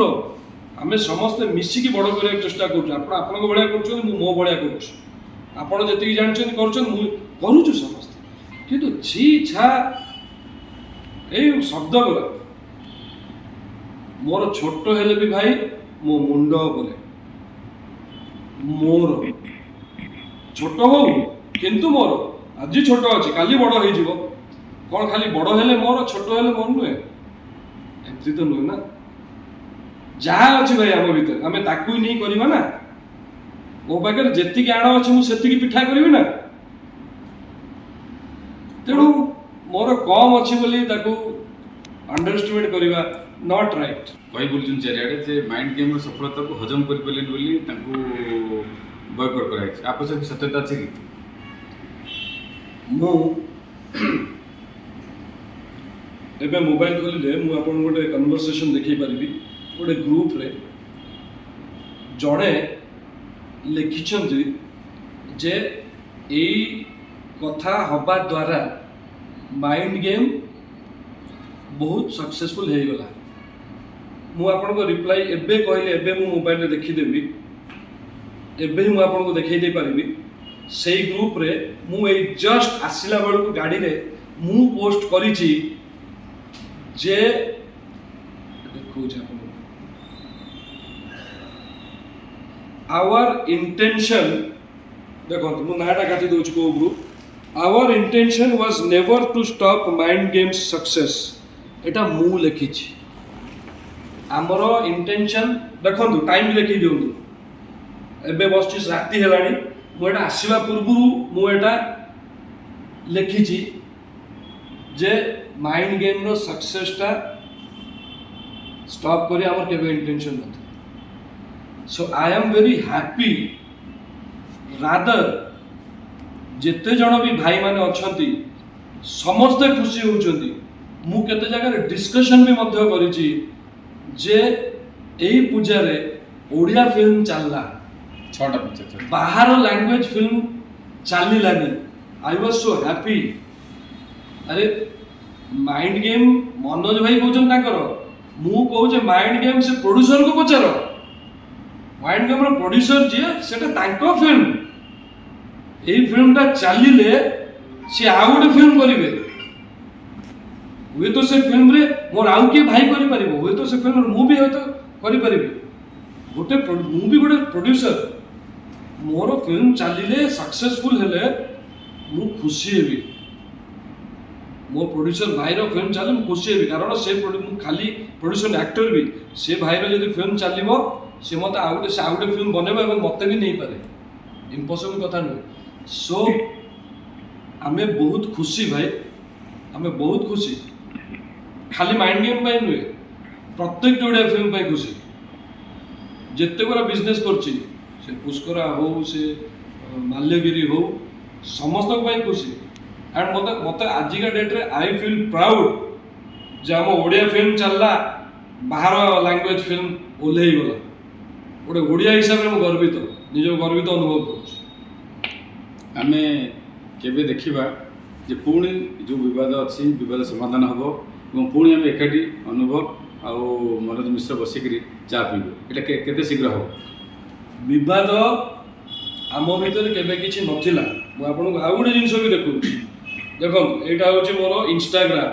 ଆମେ ସମସ୍ତେ ମିଶିକି ବଡ଼ କରିବାକୁ ଚେଷ୍ଟା କରୁଛୁ। ଆପଣ ଆପଣଙ୍କ ଭଳିଆ କରୁଛନ୍ତି, ମୁଁ ମୋ ଭଳିଆ କରୁଛି। ଆପଣ ଯେତିକି ଜାଣିଛନ୍ତି କରୁଛନ୍ତି, ମୁଁ କରୁଛୁ ସମସ୍ତେ। କିନ୍ତୁ ଛି ଛା ଏଇ ଶବ୍ଦ ଗୁଡ଼ା, ମୋର ଛୋଟ ହେଲେ ବି ଭାଇ ମୋ ମୁଣ୍ଡ ଉପରେ, ମୋର ଛୋଟ ହଉ କିନ୍ତୁ ମୋର ଆଜି ଛୋଟ ଅଛି, କାଲି ବଡ଼ ହେଇଯିବ। କ'ଣ ଖାଲି ବଡ଼ ହେଲେ ମୋର, ଛୋଟ ହେଲେ ମୋର ନୁହେଁ? ଏମିତି ତ ନୁହେଁ ନା। ଯାହା ଅଛି ଭାଇ ଆମ ଭିତରେ, ଆମେ ତାକୁ ହିଁ ନେଇ କରିବା ନା। ମୋ ପାଖରେ ଯେତିକି ଆଣ ଅଛି, ମୁଁ ସେତିକି ପିଠା କରିବି ନା। ତେଣୁ ମୋର କମ୍ ଅଛି ବୋଲି ତାକୁ ଅଣ୍ଡର ଏଷ୍ଟିମେଟ୍ କରିବା not right. କହି ବୁଲୁଛନ୍ତି ଚାରିଆଡ଼େ ଯେ ମାଇଣ୍ଡ ଗେମ୍ର ସଫଳତାକୁ ହଜମ କରିପାରିଲେନି ବୋଲି ତାଙ୍କୁ ବୟକଟ୍ କରାଯାଇଛି। ଆ ପଛରେ କିଛି ସତ୍ୟତା ଅଛି କି? ମୁଁ ଏବେ ମୋବାଇଲ ଖୋଲିଲେ ମୁଁ ଆପଣଙ୍କୁ ଗୋଟେ କନଭରସେସନ୍ ଦେଖେଇ ପାରିବି। ଗୋଟେ ଗ୍ରୁପରେ ଜଣେ ଲେଖିଛନ୍ତି ଯେ ଏଇ କଥା ହେବା ଦ୍ୱାରା ମାଇଣ୍ଡ ଗେମ୍ ବହୁତ ସକ୍ସେସଫୁଲ୍ ହେଇଗଲା। ମୁଁ ଆପଣଙ୍କ ରିପ୍ଲାଇ ଏବେ କହିଲେ ଏବେ ମୁଁ ମୋବାଇଲରେ ଦେଖିଦେବି, ଏବେ ହିଁ ମୁଁ ଆପଣଙ୍କୁ ଦେଖେଇ ଦେଇପାରିବି। ସେଇ ଗ୍ରୁପରେ ମୁଁ ଏଇ ଜଷ୍ଟ ଆସିଲା ବେଳକୁ ଗାଡ଼ିରେ ମୁଁ ପୋଷ୍ଟ କରିଛି ଯେ, ଦେଖାଉଛି ଆପଣଙ୍କୁ, ଆୱାର ଇଣ୍ଟେନସନ୍। ଦେଖନ୍ତୁ, ମୁଁ ନାଁଟା କାଟି ଦେଉଛି କେଉଁ group. "Our intention was never to stop Mind Game's success." ଏଇଟା ମୁଁ ଲେଖିଛି। ଆମର ଇଣ୍ଟେନସନ୍, ଦେଖନ୍ତୁ, ଟାଇମ୍ ଲେଖି ଦିଅନ୍ତୁ। ଏବେ ବସିଛି, ରାତି ହେଲାଣି, ମୁଁ ଏଇଟା ଆସିବା ପୂର୍ବରୁ ମୁଁ ଏଇଟା ଲେଖିଛି ଯେ ମାଇଣ୍ଡ ଗେମ୍ର ସକ୍ସେସଟା ଷ୍ଟପ୍ କରି ଆମର କେବେ ଇଣ୍ଟେନସନ୍ ନଥିଲା। So I am very happy. Rather ଯେତେ ଜଣ ବି ଭାଇମାନେ ଅଛନ୍ତି, ସମସ୍ତେ ଖୁସି ହେଉଛନ୍ତି। ମୁଁ କେତେ ଜାଗାରେ ଡିସ୍କସନ୍ ବି ମଧ୍ୟ କରିଛି ଯେ ଏଇ ପୂଜାରେ ଓଡ଼ିଆ ଫିଲ୍ମ ଚାଲିଲା, ଛଅଟା ପିକ୍ଚର। ବାହାର ଲାଙ୍ଗୁଏଜ ଫିଲ୍ମ ଚାଲିଲାନି। I was so happy. ଆରେ, ମାଇଣ୍ଡ ଗେମ୍ ମନୋଜ ଭାଇ କହୁଛନ୍ତି ତାଙ୍କର, ମୁଁ କହୁଛି ମାଇଣ୍ଡ ଗେମ୍ ସେ ପ୍ରଡ୍ୟୁସରକୁ ପଚାର। ମାଇଣ୍ଡ ଗେମ୍ର ପ୍ରଡ୍ୟୁସର ଯିଏ, ସେଟା ତାଙ୍କ ଫିଲ୍ମ। ଏଇ ଫିଲ୍ମଟା ଚାଲିଲେ ସିଏ ଆଉ ଗୋଟେ ଫିଲ୍ମ କରିବେ। ହୁଏତ ସେ ଫିଲ୍ମରେ ମୋର ଆଉ କିଏ ଭାଇ କରିପାରିବ, ହୁଏତ ସେ ଫିଲ୍ମରେ ମୁଁ ବି ହୁଏତ କରିପାରିବି। ମୁଁ ବି ଗୋଟେ ପ୍ରଡ୍ୟୁସର। ମୋର ଫିଲ୍ମ ଚାଲିଲେ, ସକ୍ସେସଫୁଲ ହେଲେ ମୁଁ ଖୁସି ହେବି। ମୋ ପ୍ରଡ୍ୟୁସର ଭାଇର ଫିଲ୍ମ ଚାଲିଲେ ମୁଁ ଖୁସି ହେବି, କାରଣ ସେ ମୁଁ ଖାଲି ପ୍ରଡ୍ୟୁସର, ଆକ୍ଟର ବି। ସେ ଭାଇର ଯଦି ଫିଲ୍ମ ଚାଲିବ, ସେ ମୋତେ ଆଉ ଗୋଟେ, ସେ ଆଉ ଗୋଟେ ଫିଲ୍ମ ବନେଇବ ଏବଂ ମୋତେ ବି ନେଇପାରେ। ଇମ୍ପସିବଲ୍ କଥା ନୁହେଁ। ସୋ ଆମେ ବହୁତ ଖୁସି ଭାଇ, ଆମେ ବହୁତ ଖୁସି। ଖାଲି ମାଇଣ୍ଡ ଗେମ୍ ପାଇଁ ନୁହେଁ, ପ୍ରତ୍ୟେକଟି ଓଡ଼ିଆ ଫିଲ୍ମ ପାଇଁ ଖୁସି। ଯେତେ ଗୁଡ଼ା ବିଜନେସ୍ କରୁଛି, ସେ ପୁଷ୍କରା ହଉ, ସେ ମାଲ୍ୟଗିରି ହଉ, ସମସ୍ତଙ୍କ ପାଇଁ ଖୁସି। ଆଣ୍ଡ ମୋତେ ଆଜିକା ଡେଟ୍ରେ I feel proud ଯେ ଆମ ଓଡ଼ିଆ ଫିଲ୍ମ ଚାଲିଲା, ବାହାର ଲାଙ୍ଗୁଏଜ ଫିଲ୍ମ ଓହ୍ଲେଇଗଲା। ଗୋଟେ ଓଡ଼ିଆ ହିସାବରେ ମୁଁ ଗର୍ବିତ, ନିଜକୁ ଗର୍ବିତ ଅନୁଭବ କରୁଛି। ଆମେ କେବେ ଦେଖିବା ଯେ ପୁଣି ଯେଉଁ ବିବାଦ ଅଛି, ବିବାଦ ସମାଧାନ ହେବ ଏବଂ ପୁଣି ଆମେ ଏକାଠି ଅନୁଭବ ଆଉ ମନୋଜ ମିଶ୍ର ବସିକିରି ଚା ପିଇବେ? ଏଇଟା କେତେ ଶୀଘ୍ର ହେବ? ବିବାଦ ଆମ ଭିତରେ କେବେ କିଛି ନଥିଲା। ମୁଁ ଆପଣଙ୍କୁ ଆଉ ଗୋଟେ ଜିନିଷ ବି ଦେଖଉଛି। ଦେଖନ୍ତୁ, ଏଇଟା ହେଉଛି ମୋର ଇନଷ୍ଟାଗ୍ରାମ।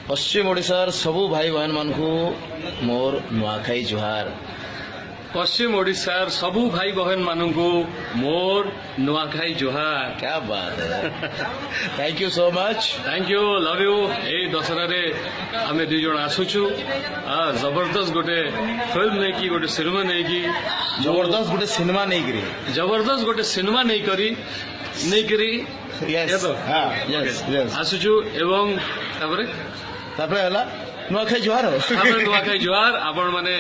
ପଶ୍ଚିମ ଓଡ଼ିଶାର ସବୁ ଭାଇ ବହେନମାନଙ୍କୁ ମୋର ନୂଆଖାଇ ଜୁହାର। ପଶ୍ଚିମ ଓଡ଼ିଶାର ସବୁ ଭାଇ ବହେନମାନଙ୍କୁ ମୋର ନୂଆଖାଇ ଜୁହାର। क्या बात है! Thank you so much. Thank you, love you. ଏଇ ଦଶହରାରେ ଆମେ ଦୁଇ ଜଣ ଆସୁଛୁ ଜବରଦସ୍ତ ଗୋଟେ ଫିଲ୍ମ ନେଇକି, ଗୋଟେ ସିନେମା ନେଇକି। ଜବରଦସ୍ତ ଗୋଟେ ସିନେମା ନେଇକିରି। ଜବରଦସ୍ତ ଗୋଟେ ସିନେମା ନେଇକରି Yes. ଏ ତ? ହଁ, yes. ଆସୁଛୁ ଏବଂ ତାପରେ ତାପରେ ହେଲା ନୂଆଖାଇ ଜୁହାର। ତାପରେ ନୂଆଖାଇ ଜୁହାର। ଆପଣମାନେ,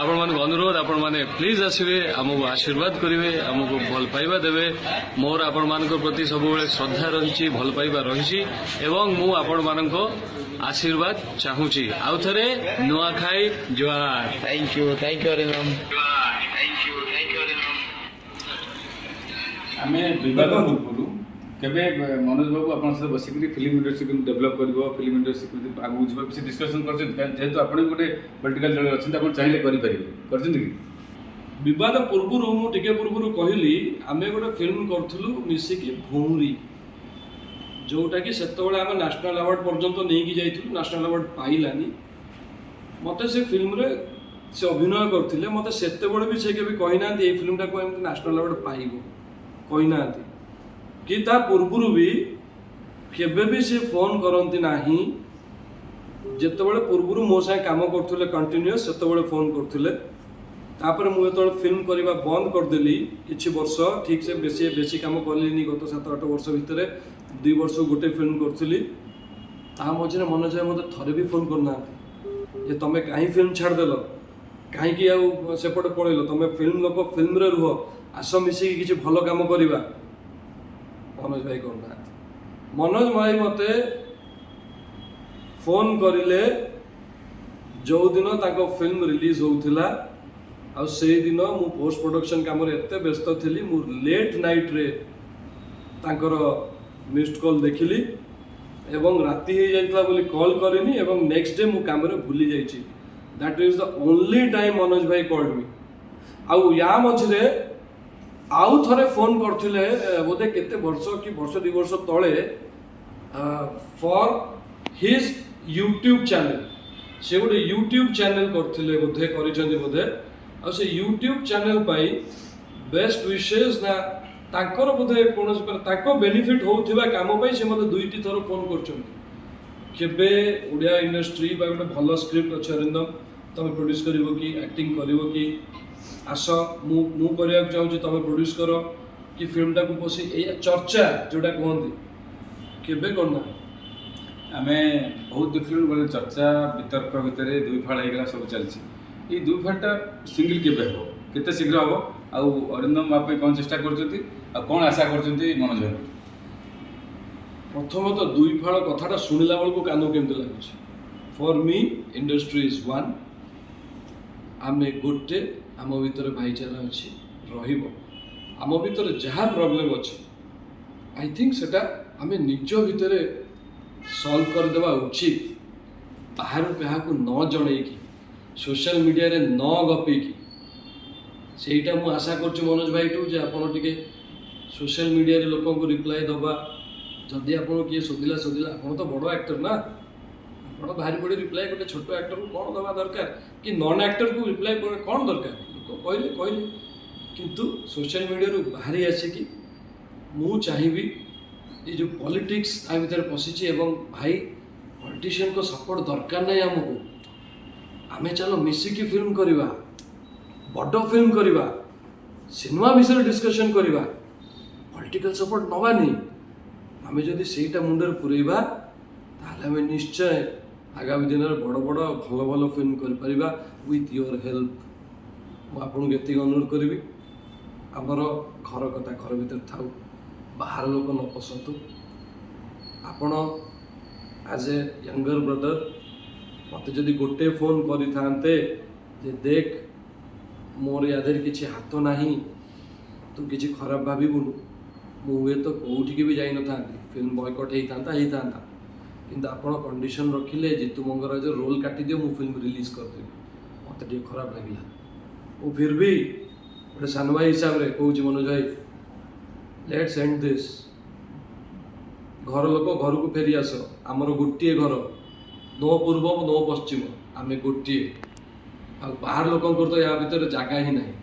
ଆପଣମାନଙ୍କୁ ଅନୁରୋଧ, ଆପଣମାନେ ପ୍ଲିଜ ଆସିବେ, ଆମକୁ ଆଶୀର୍ବାଦ କରିବେ, ଆମକୁ ଭଲ ପାଇବା ଦେବେ। ମୋର ଆପଣମାନଙ୍କ ପ୍ରତି ସବୁବେଳେ ଶ୍ରଦ୍ଧା ରହିଛି, ଭଲ ପାଇବା ରହିଛି ଏବଂ ମୁଁ ଆପଣମାନଙ୍କ ଆଶୀର୍ବାଦ ଚାହୁଁଛି। ଆଉ ଥରେ ନୂଆଖାଇ ଜୁହାର। Thank you, thank you Arindam. ଆମେ ବିବାଦ ପୂର୍ବରୁ କେବେ ମନୋଜ ବାବୁ ଆପଣଙ୍କ ସହିତ ବସିକିରି ଫିଲ୍ମ ଇଣ୍ଡଷ୍ଟ୍ରି କେମିତି ଡେଭଲପ୍ କରିବ, ଫିଲ୍ମ ଇଣ୍ଡଷ୍ଟ୍ରି କେମିତି ଆଗକୁ ଯିବ, କିଛି ଡିସ୍କସନ୍ କରିଛନ୍ତି? କାରଣ ଯେହେତୁ ଆପଣ ବି ଗୋଟେ ପଲିଟିକାଲ ଦଳରେ ଅଛନ୍ତି, ଆପଣ ଚାହିଁଲେ କରିପାରିବେ। କରିଛନ୍ତି କି? ବିବାଦ ପୂର୍ବରୁ, ମୁଁ ଟିକେ ପୂର୍ବରୁ କହିଲି, ଆମେ ଗୋଟେ ଫିଲ୍ମ କରୁଥିଲୁ ମିଶିକି, ଭଉଁରୀ, ଯୋଉଟାକି ସେତେବେଳେ ଆମେ ନ୍ୟାସନାଲ୍ ଆୱାର୍ଡ଼ ପର୍ଯ୍ୟନ୍ତ ନେଇକି ଯାଇଥିଲୁ। ନ୍ୟାସନାଲ୍ ଆୱାର୍ଡ଼ ପାଇଲାନି। ମୋତେ ସେ ଫିଲ୍ମରେ ସେ ଅଭିନୟ କରିଥିଲେ। ମୋତେ ସେତେବେଳେ ବି ସେ କେବେ କହିନାହାନ୍ତି, ଏଇ ଫିଲ୍ମଟାକୁ ଏମିତି ନ୍ୟାସନାଲ୍ ଆୱାର୍ଡ଼ ପାଇବ, କହିନାହାନ୍ତି କି ତା ପୂର୍ବରୁ ବି କେବେ ବି ସେ ଫୋନ୍ କରନ୍ତି ନାହିଁ। ଯେତେବେଳେ ପୂର୍ବରୁ ମୋ ସାଙ୍ଗେ କାମ କରୁଥିଲେ କଣ୍ଟିନ୍ୟୁଅସ୍, ସେତେବେଳେ ଫୋନ୍ କରୁଥିଲେ। ତାପରେ ମୁଁ ଯେତେବେଳେ ଫିଲ୍ମ କରିବା ବନ୍ଦ କରିଦେଲି କିଛି ବର୍ଷ, ଠିକ୍ ସେ ବେଶୀ ବେଶୀ କାମ କଲିନି, ଗତ 7-8 ବର୍ଷ ଭିତରେ 2 ବର୍ଷ ଗୋଟେ ଫିଲ୍ମ କରୁଥିଲି, ତା ମଝିରେ ମନୋଜ ଭାଇ ମୋତେ ଥରେ ବି ଫୋନ୍ କରିନାହାନ୍ତି ଯେ ତମେ କାହିଁ ଫିଲ୍ମ ଛାଡ଼ିଦେଲ, କାହିଁକି ଆଉ ସେପଟେ ପଳେଇଲ, ତମେ ଫିଲ୍ମ ଲୋକ, ଫିଲ୍ମରେ ରୁହ, ଆସ ମିଶିକି କିଛି ଭଲ କାମ କରିବା। ମନୋଜ ଭାଇ କରୁନାହାନ୍ତି। ମନୋଜ ଭାଇ ମୋତେ ଫୋନ୍ କରିଲେ ଯେଉଁଦିନ ତାଙ୍କ ଫିଲ୍ମ ରିଲିଜ୍ ହେଉଥିଲା। ଆଉ ସେଇଦିନ ମୁଁ ପୋଷ୍ଟ ପ୍ରଡକ୍ସନ୍ କାମରେ ଏତେ ବ୍ୟସ୍ତ ଥିଲି, ମୁଁ ଲେଟ୍ ନାଇଟ୍ରେ ତାଙ୍କର ମିସ୍ଡ କଲ୍ ଦେଖିଲି ଏବଂ ରାତି ହେଇଯାଇଥିଲା ବୋଲି କଲ୍ କରିନି ଏବଂ ନେକ୍ସଟ ଡେ ମୁଁ କାମରେ ଭୁଲି ଯାଇଛି। That is the only time Manoj ଭାଇ କଲ୍ଡ ମି। ଆଉ ୟା ମଝିରେ ଆଉ ଥରେ ଫୋନ୍ କରିଥିଲେ, ବୋଧେ କେତେ ବର୍ଷ କି ବର୍ଷ 2 ବର୍ଷ ତଳେ, ଫର୍ his YouTube channel. ସେ ଗୋଟେ ୟୁଟ୍ୟୁବ୍ ଚ୍ୟାନେଲ୍ କରିଥିଲେ ବୋଧେ, କରିଛନ୍ତି ବୋଧେ। ଆଉ ସେ ୟୁଟ୍ୟୁବ୍ ଚ୍ୟାନେଲ୍ ପାଇଁ ବେଷ୍ଟ ୱିଶେସ୍ ନା ତାଙ୍କର ବୋଧେ କୌଣସି, ମାନେ ତାଙ୍କ ବେନିଫିଟ୍ ହେଉଥିବା କାମ ପାଇଁ ସେ ମୋତେ ଦୁଇଟି ଥର ଫୋନ୍ କରିଛନ୍ତି। କେବେ ଓଡ଼ିଆ ଇଣ୍ଡଷ୍ଟ୍ରି ବା ଗୋଟେ ଭଲ ସ୍କ୍ରିପ୍ଟ ଅଛି ଅରିନ୍ଦମ, ତମେ ପ୍ରଡ୍ୟୁସ୍ କରିବ କି, ଆକ୍ଟିଂ କରିବ କି, ଆସ, ମୁଁ କରିବାକୁ ଚାହୁଁଛି, ତମେ ପ୍ରଡ୍ୟୁସ୍ କର କି, ଫିଲ୍ମଟାକୁ ବସି ଏଇଆ ଚର୍ଚ୍ଚା ଯୋଉଟା କୁହନ୍ତି, କେବେ କରୁନାହାନ୍ତି। ଆମେ ବହୁତ ଦେଖିଲୁଣି, ଗୋଟେ ଚର୍ଚ୍ଚା ବିତର୍କ ଭିତରେ ଦୁଇ ଫାଳ ହେଇଗଲା, ସବୁ ଚାଲିଛି। ଏଇ ଦୁଇ ଫାଳଟା ସିଙ୍ଗିଲ୍ କେବେ ହେବ, କେତେ ଶୀଘ୍ର ହେବ ଆଉ ଅରିନ୍ଦମ ଆ ପାଇଁ କ'ଣ ଚେଷ୍ଟା କରୁଛନ୍ତି ଆଉ କ'ଣ ଆଶା କରୁଛନ୍ତି ମନୋଜ ଭାଇ? ପ୍ରଥମତଃ ଦୁଇ ଫାଳ କଥାଟା ଶୁଣିଲା ବେଳକୁ କାନକୁ କେମିତି ଲାଗୁଛି। For me, industry is one. ଆମେ ଗୋଟେ, ଆମ ଭିତରେ ଭାଇଚାରା ଅଛି, ରହିବ। ଆମ ଭିତରେ ଯାହା ପ୍ରୋବ୍ଲେମ୍ ଅଛି, I think ସେଟା ଆମେ ନିଜ ଭିତରେ ସଲ୍ଭ କରିଦେବା ଉଚିତ, ବାହାରୁ କାହାକୁ ନ ଜଣେଇକି, ସୋସିଆଲ ମିଡ଼ିଆରେ ନ ଗପିକି। ସେଇଟା ମୁଁ ଆଶା କରୁଛି ମନୋଜ ଭାଇଠୁ ଯେ ଆପଣ ଟିକେ ସୋସିଆଲ ମିଡ଼ିଆରେ ଲୋକଙ୍କୁ ରିପ୍ଲାଏ ଦେବା, ଯଦି ଆପଣ କିଏ ଶୋଧିଲା ଶୋଧିଲା, ଆପଣ ତ ବଡ଼ ଆକ୍ଟର ନା, ଆପଣ ବାହାରି ପଡ଼ି ରିପ୍ଲାଏ, ଗୋଟେ ଛୋଟ ଆକ୍ଟରକୁ କ'ଣ ଦେବା ଦରକାର କି ନନ୍ ଆକ୍ଟରକୁ ରିପ୍ଲାଏ କ'ଣ ଦରକାର? ଲୋକ କହିଲେ କହିଲେ, କିନ୍ତୁ ସୋସିଆଲ ମିଡ଼ିଆରୁ ବାହାରି ଆସିକି ମୁଁ ଚାହିଁବି, ଏ ଯେଉଁ ପଲିଟିକ୍ସ ତା ଭିତରେ ପଶିଛି ଏବଂ ଭାଇ, ପଲିଟିସିଆନଙ୍କ ସପୋର୍ଟ ଦରକାର ନାହିଁ ଆମକୁ। ଆମେ ଚାଲ ମିଶିକି ଫିଲ୍ମ କରିବା, ବଡ଼ ଫିଲ୍ମ କରିବା, ସିନେମା ବିଷୟରେ ଡିସ୍କସନ୍ କରିବା, ପଲିଟିକାଲ ସପୋର୍ଟ ନେବାନି। ଆମେ ଯଦି ସେଇଟା ମୁଣ୍ଡରେ ପୁରେଇବା, ତାହେଲେ ଆମେ ନିଶ୍ଚୟ ଆଗାମୀ ଦିନରେ ବଡ଼ ବଡ଼ ଭଲ ଭଲ ଫିଲ୍ମ କରିପାରିବା ୱିଥ୍ your help. ମୁଁ ଆପଣଙ୍କୁ ଏତିକି ଅନୁରୋଧ କରିବି, ଆମର ଘର କଥା ଘର ଭିତରେ ଥାଉ, ବାହାର ଲୋକ ନ ପଶନ୍ତୁ। ଆପଣ ଆଜ୍ ଏ ୟଙ୍ଗର ବ୍ରଦର ମୋତେ ଯଦି ଗୋଟେ ଫୋନ୍ କରିଥାନ୍ତେ ଯେ ଦେଖ, ମୋର ୟା ଦେହରେ କିଛି ହାତ ନାହିଁ, ତୁ କିଛି ଖରାପ ଭାବିବୁନୁ, ମୁଁ ହୁଏତ କେଉଁଠିକି ବି ଯାଇନଥାନ୍ତି। ଫିଲ୍ମ ବୟକଟ୍ ହେଇଥାନ୍ତା, ହେଇଥାନ୍ତା। କିନ୍ତୁ ଆପଣ କଣ୍ଡିସନ୍ ରଖିଲେ, ଜିତୁ ମଙ୍ଗରାଜ ରୋଲ୍ କାଟିଦିଅ, ମୁଁ ଫିଲ୍ମ ରିଲିଜ୍ କରିଦେବି। ମୋତେ ଟିକେ ଖରାପ ଲାଗିଲା। ମୁଁ ଫିର୍ ବି ଗୋଟେ ସାନ ଭାଇ ହିସାବରେ କହୁଛି, ମନୋଜ ଭାଇ, let's end this. ଘର ଲୋକ ଘରକୁ ଫେରି ଆସ। ଆମର ଗୋଟିଏ ଘର, ନୋ ପୂର୍ବ ନୋ ପଶ୍ଚିମ, ଆମେ ଗୋଟିଏ। ଆଉ ବାହାର ଲୋକଙ୍କର ତ ୟା ଭିତରେ ଜାଗା ହିଁ ନାହିଁ।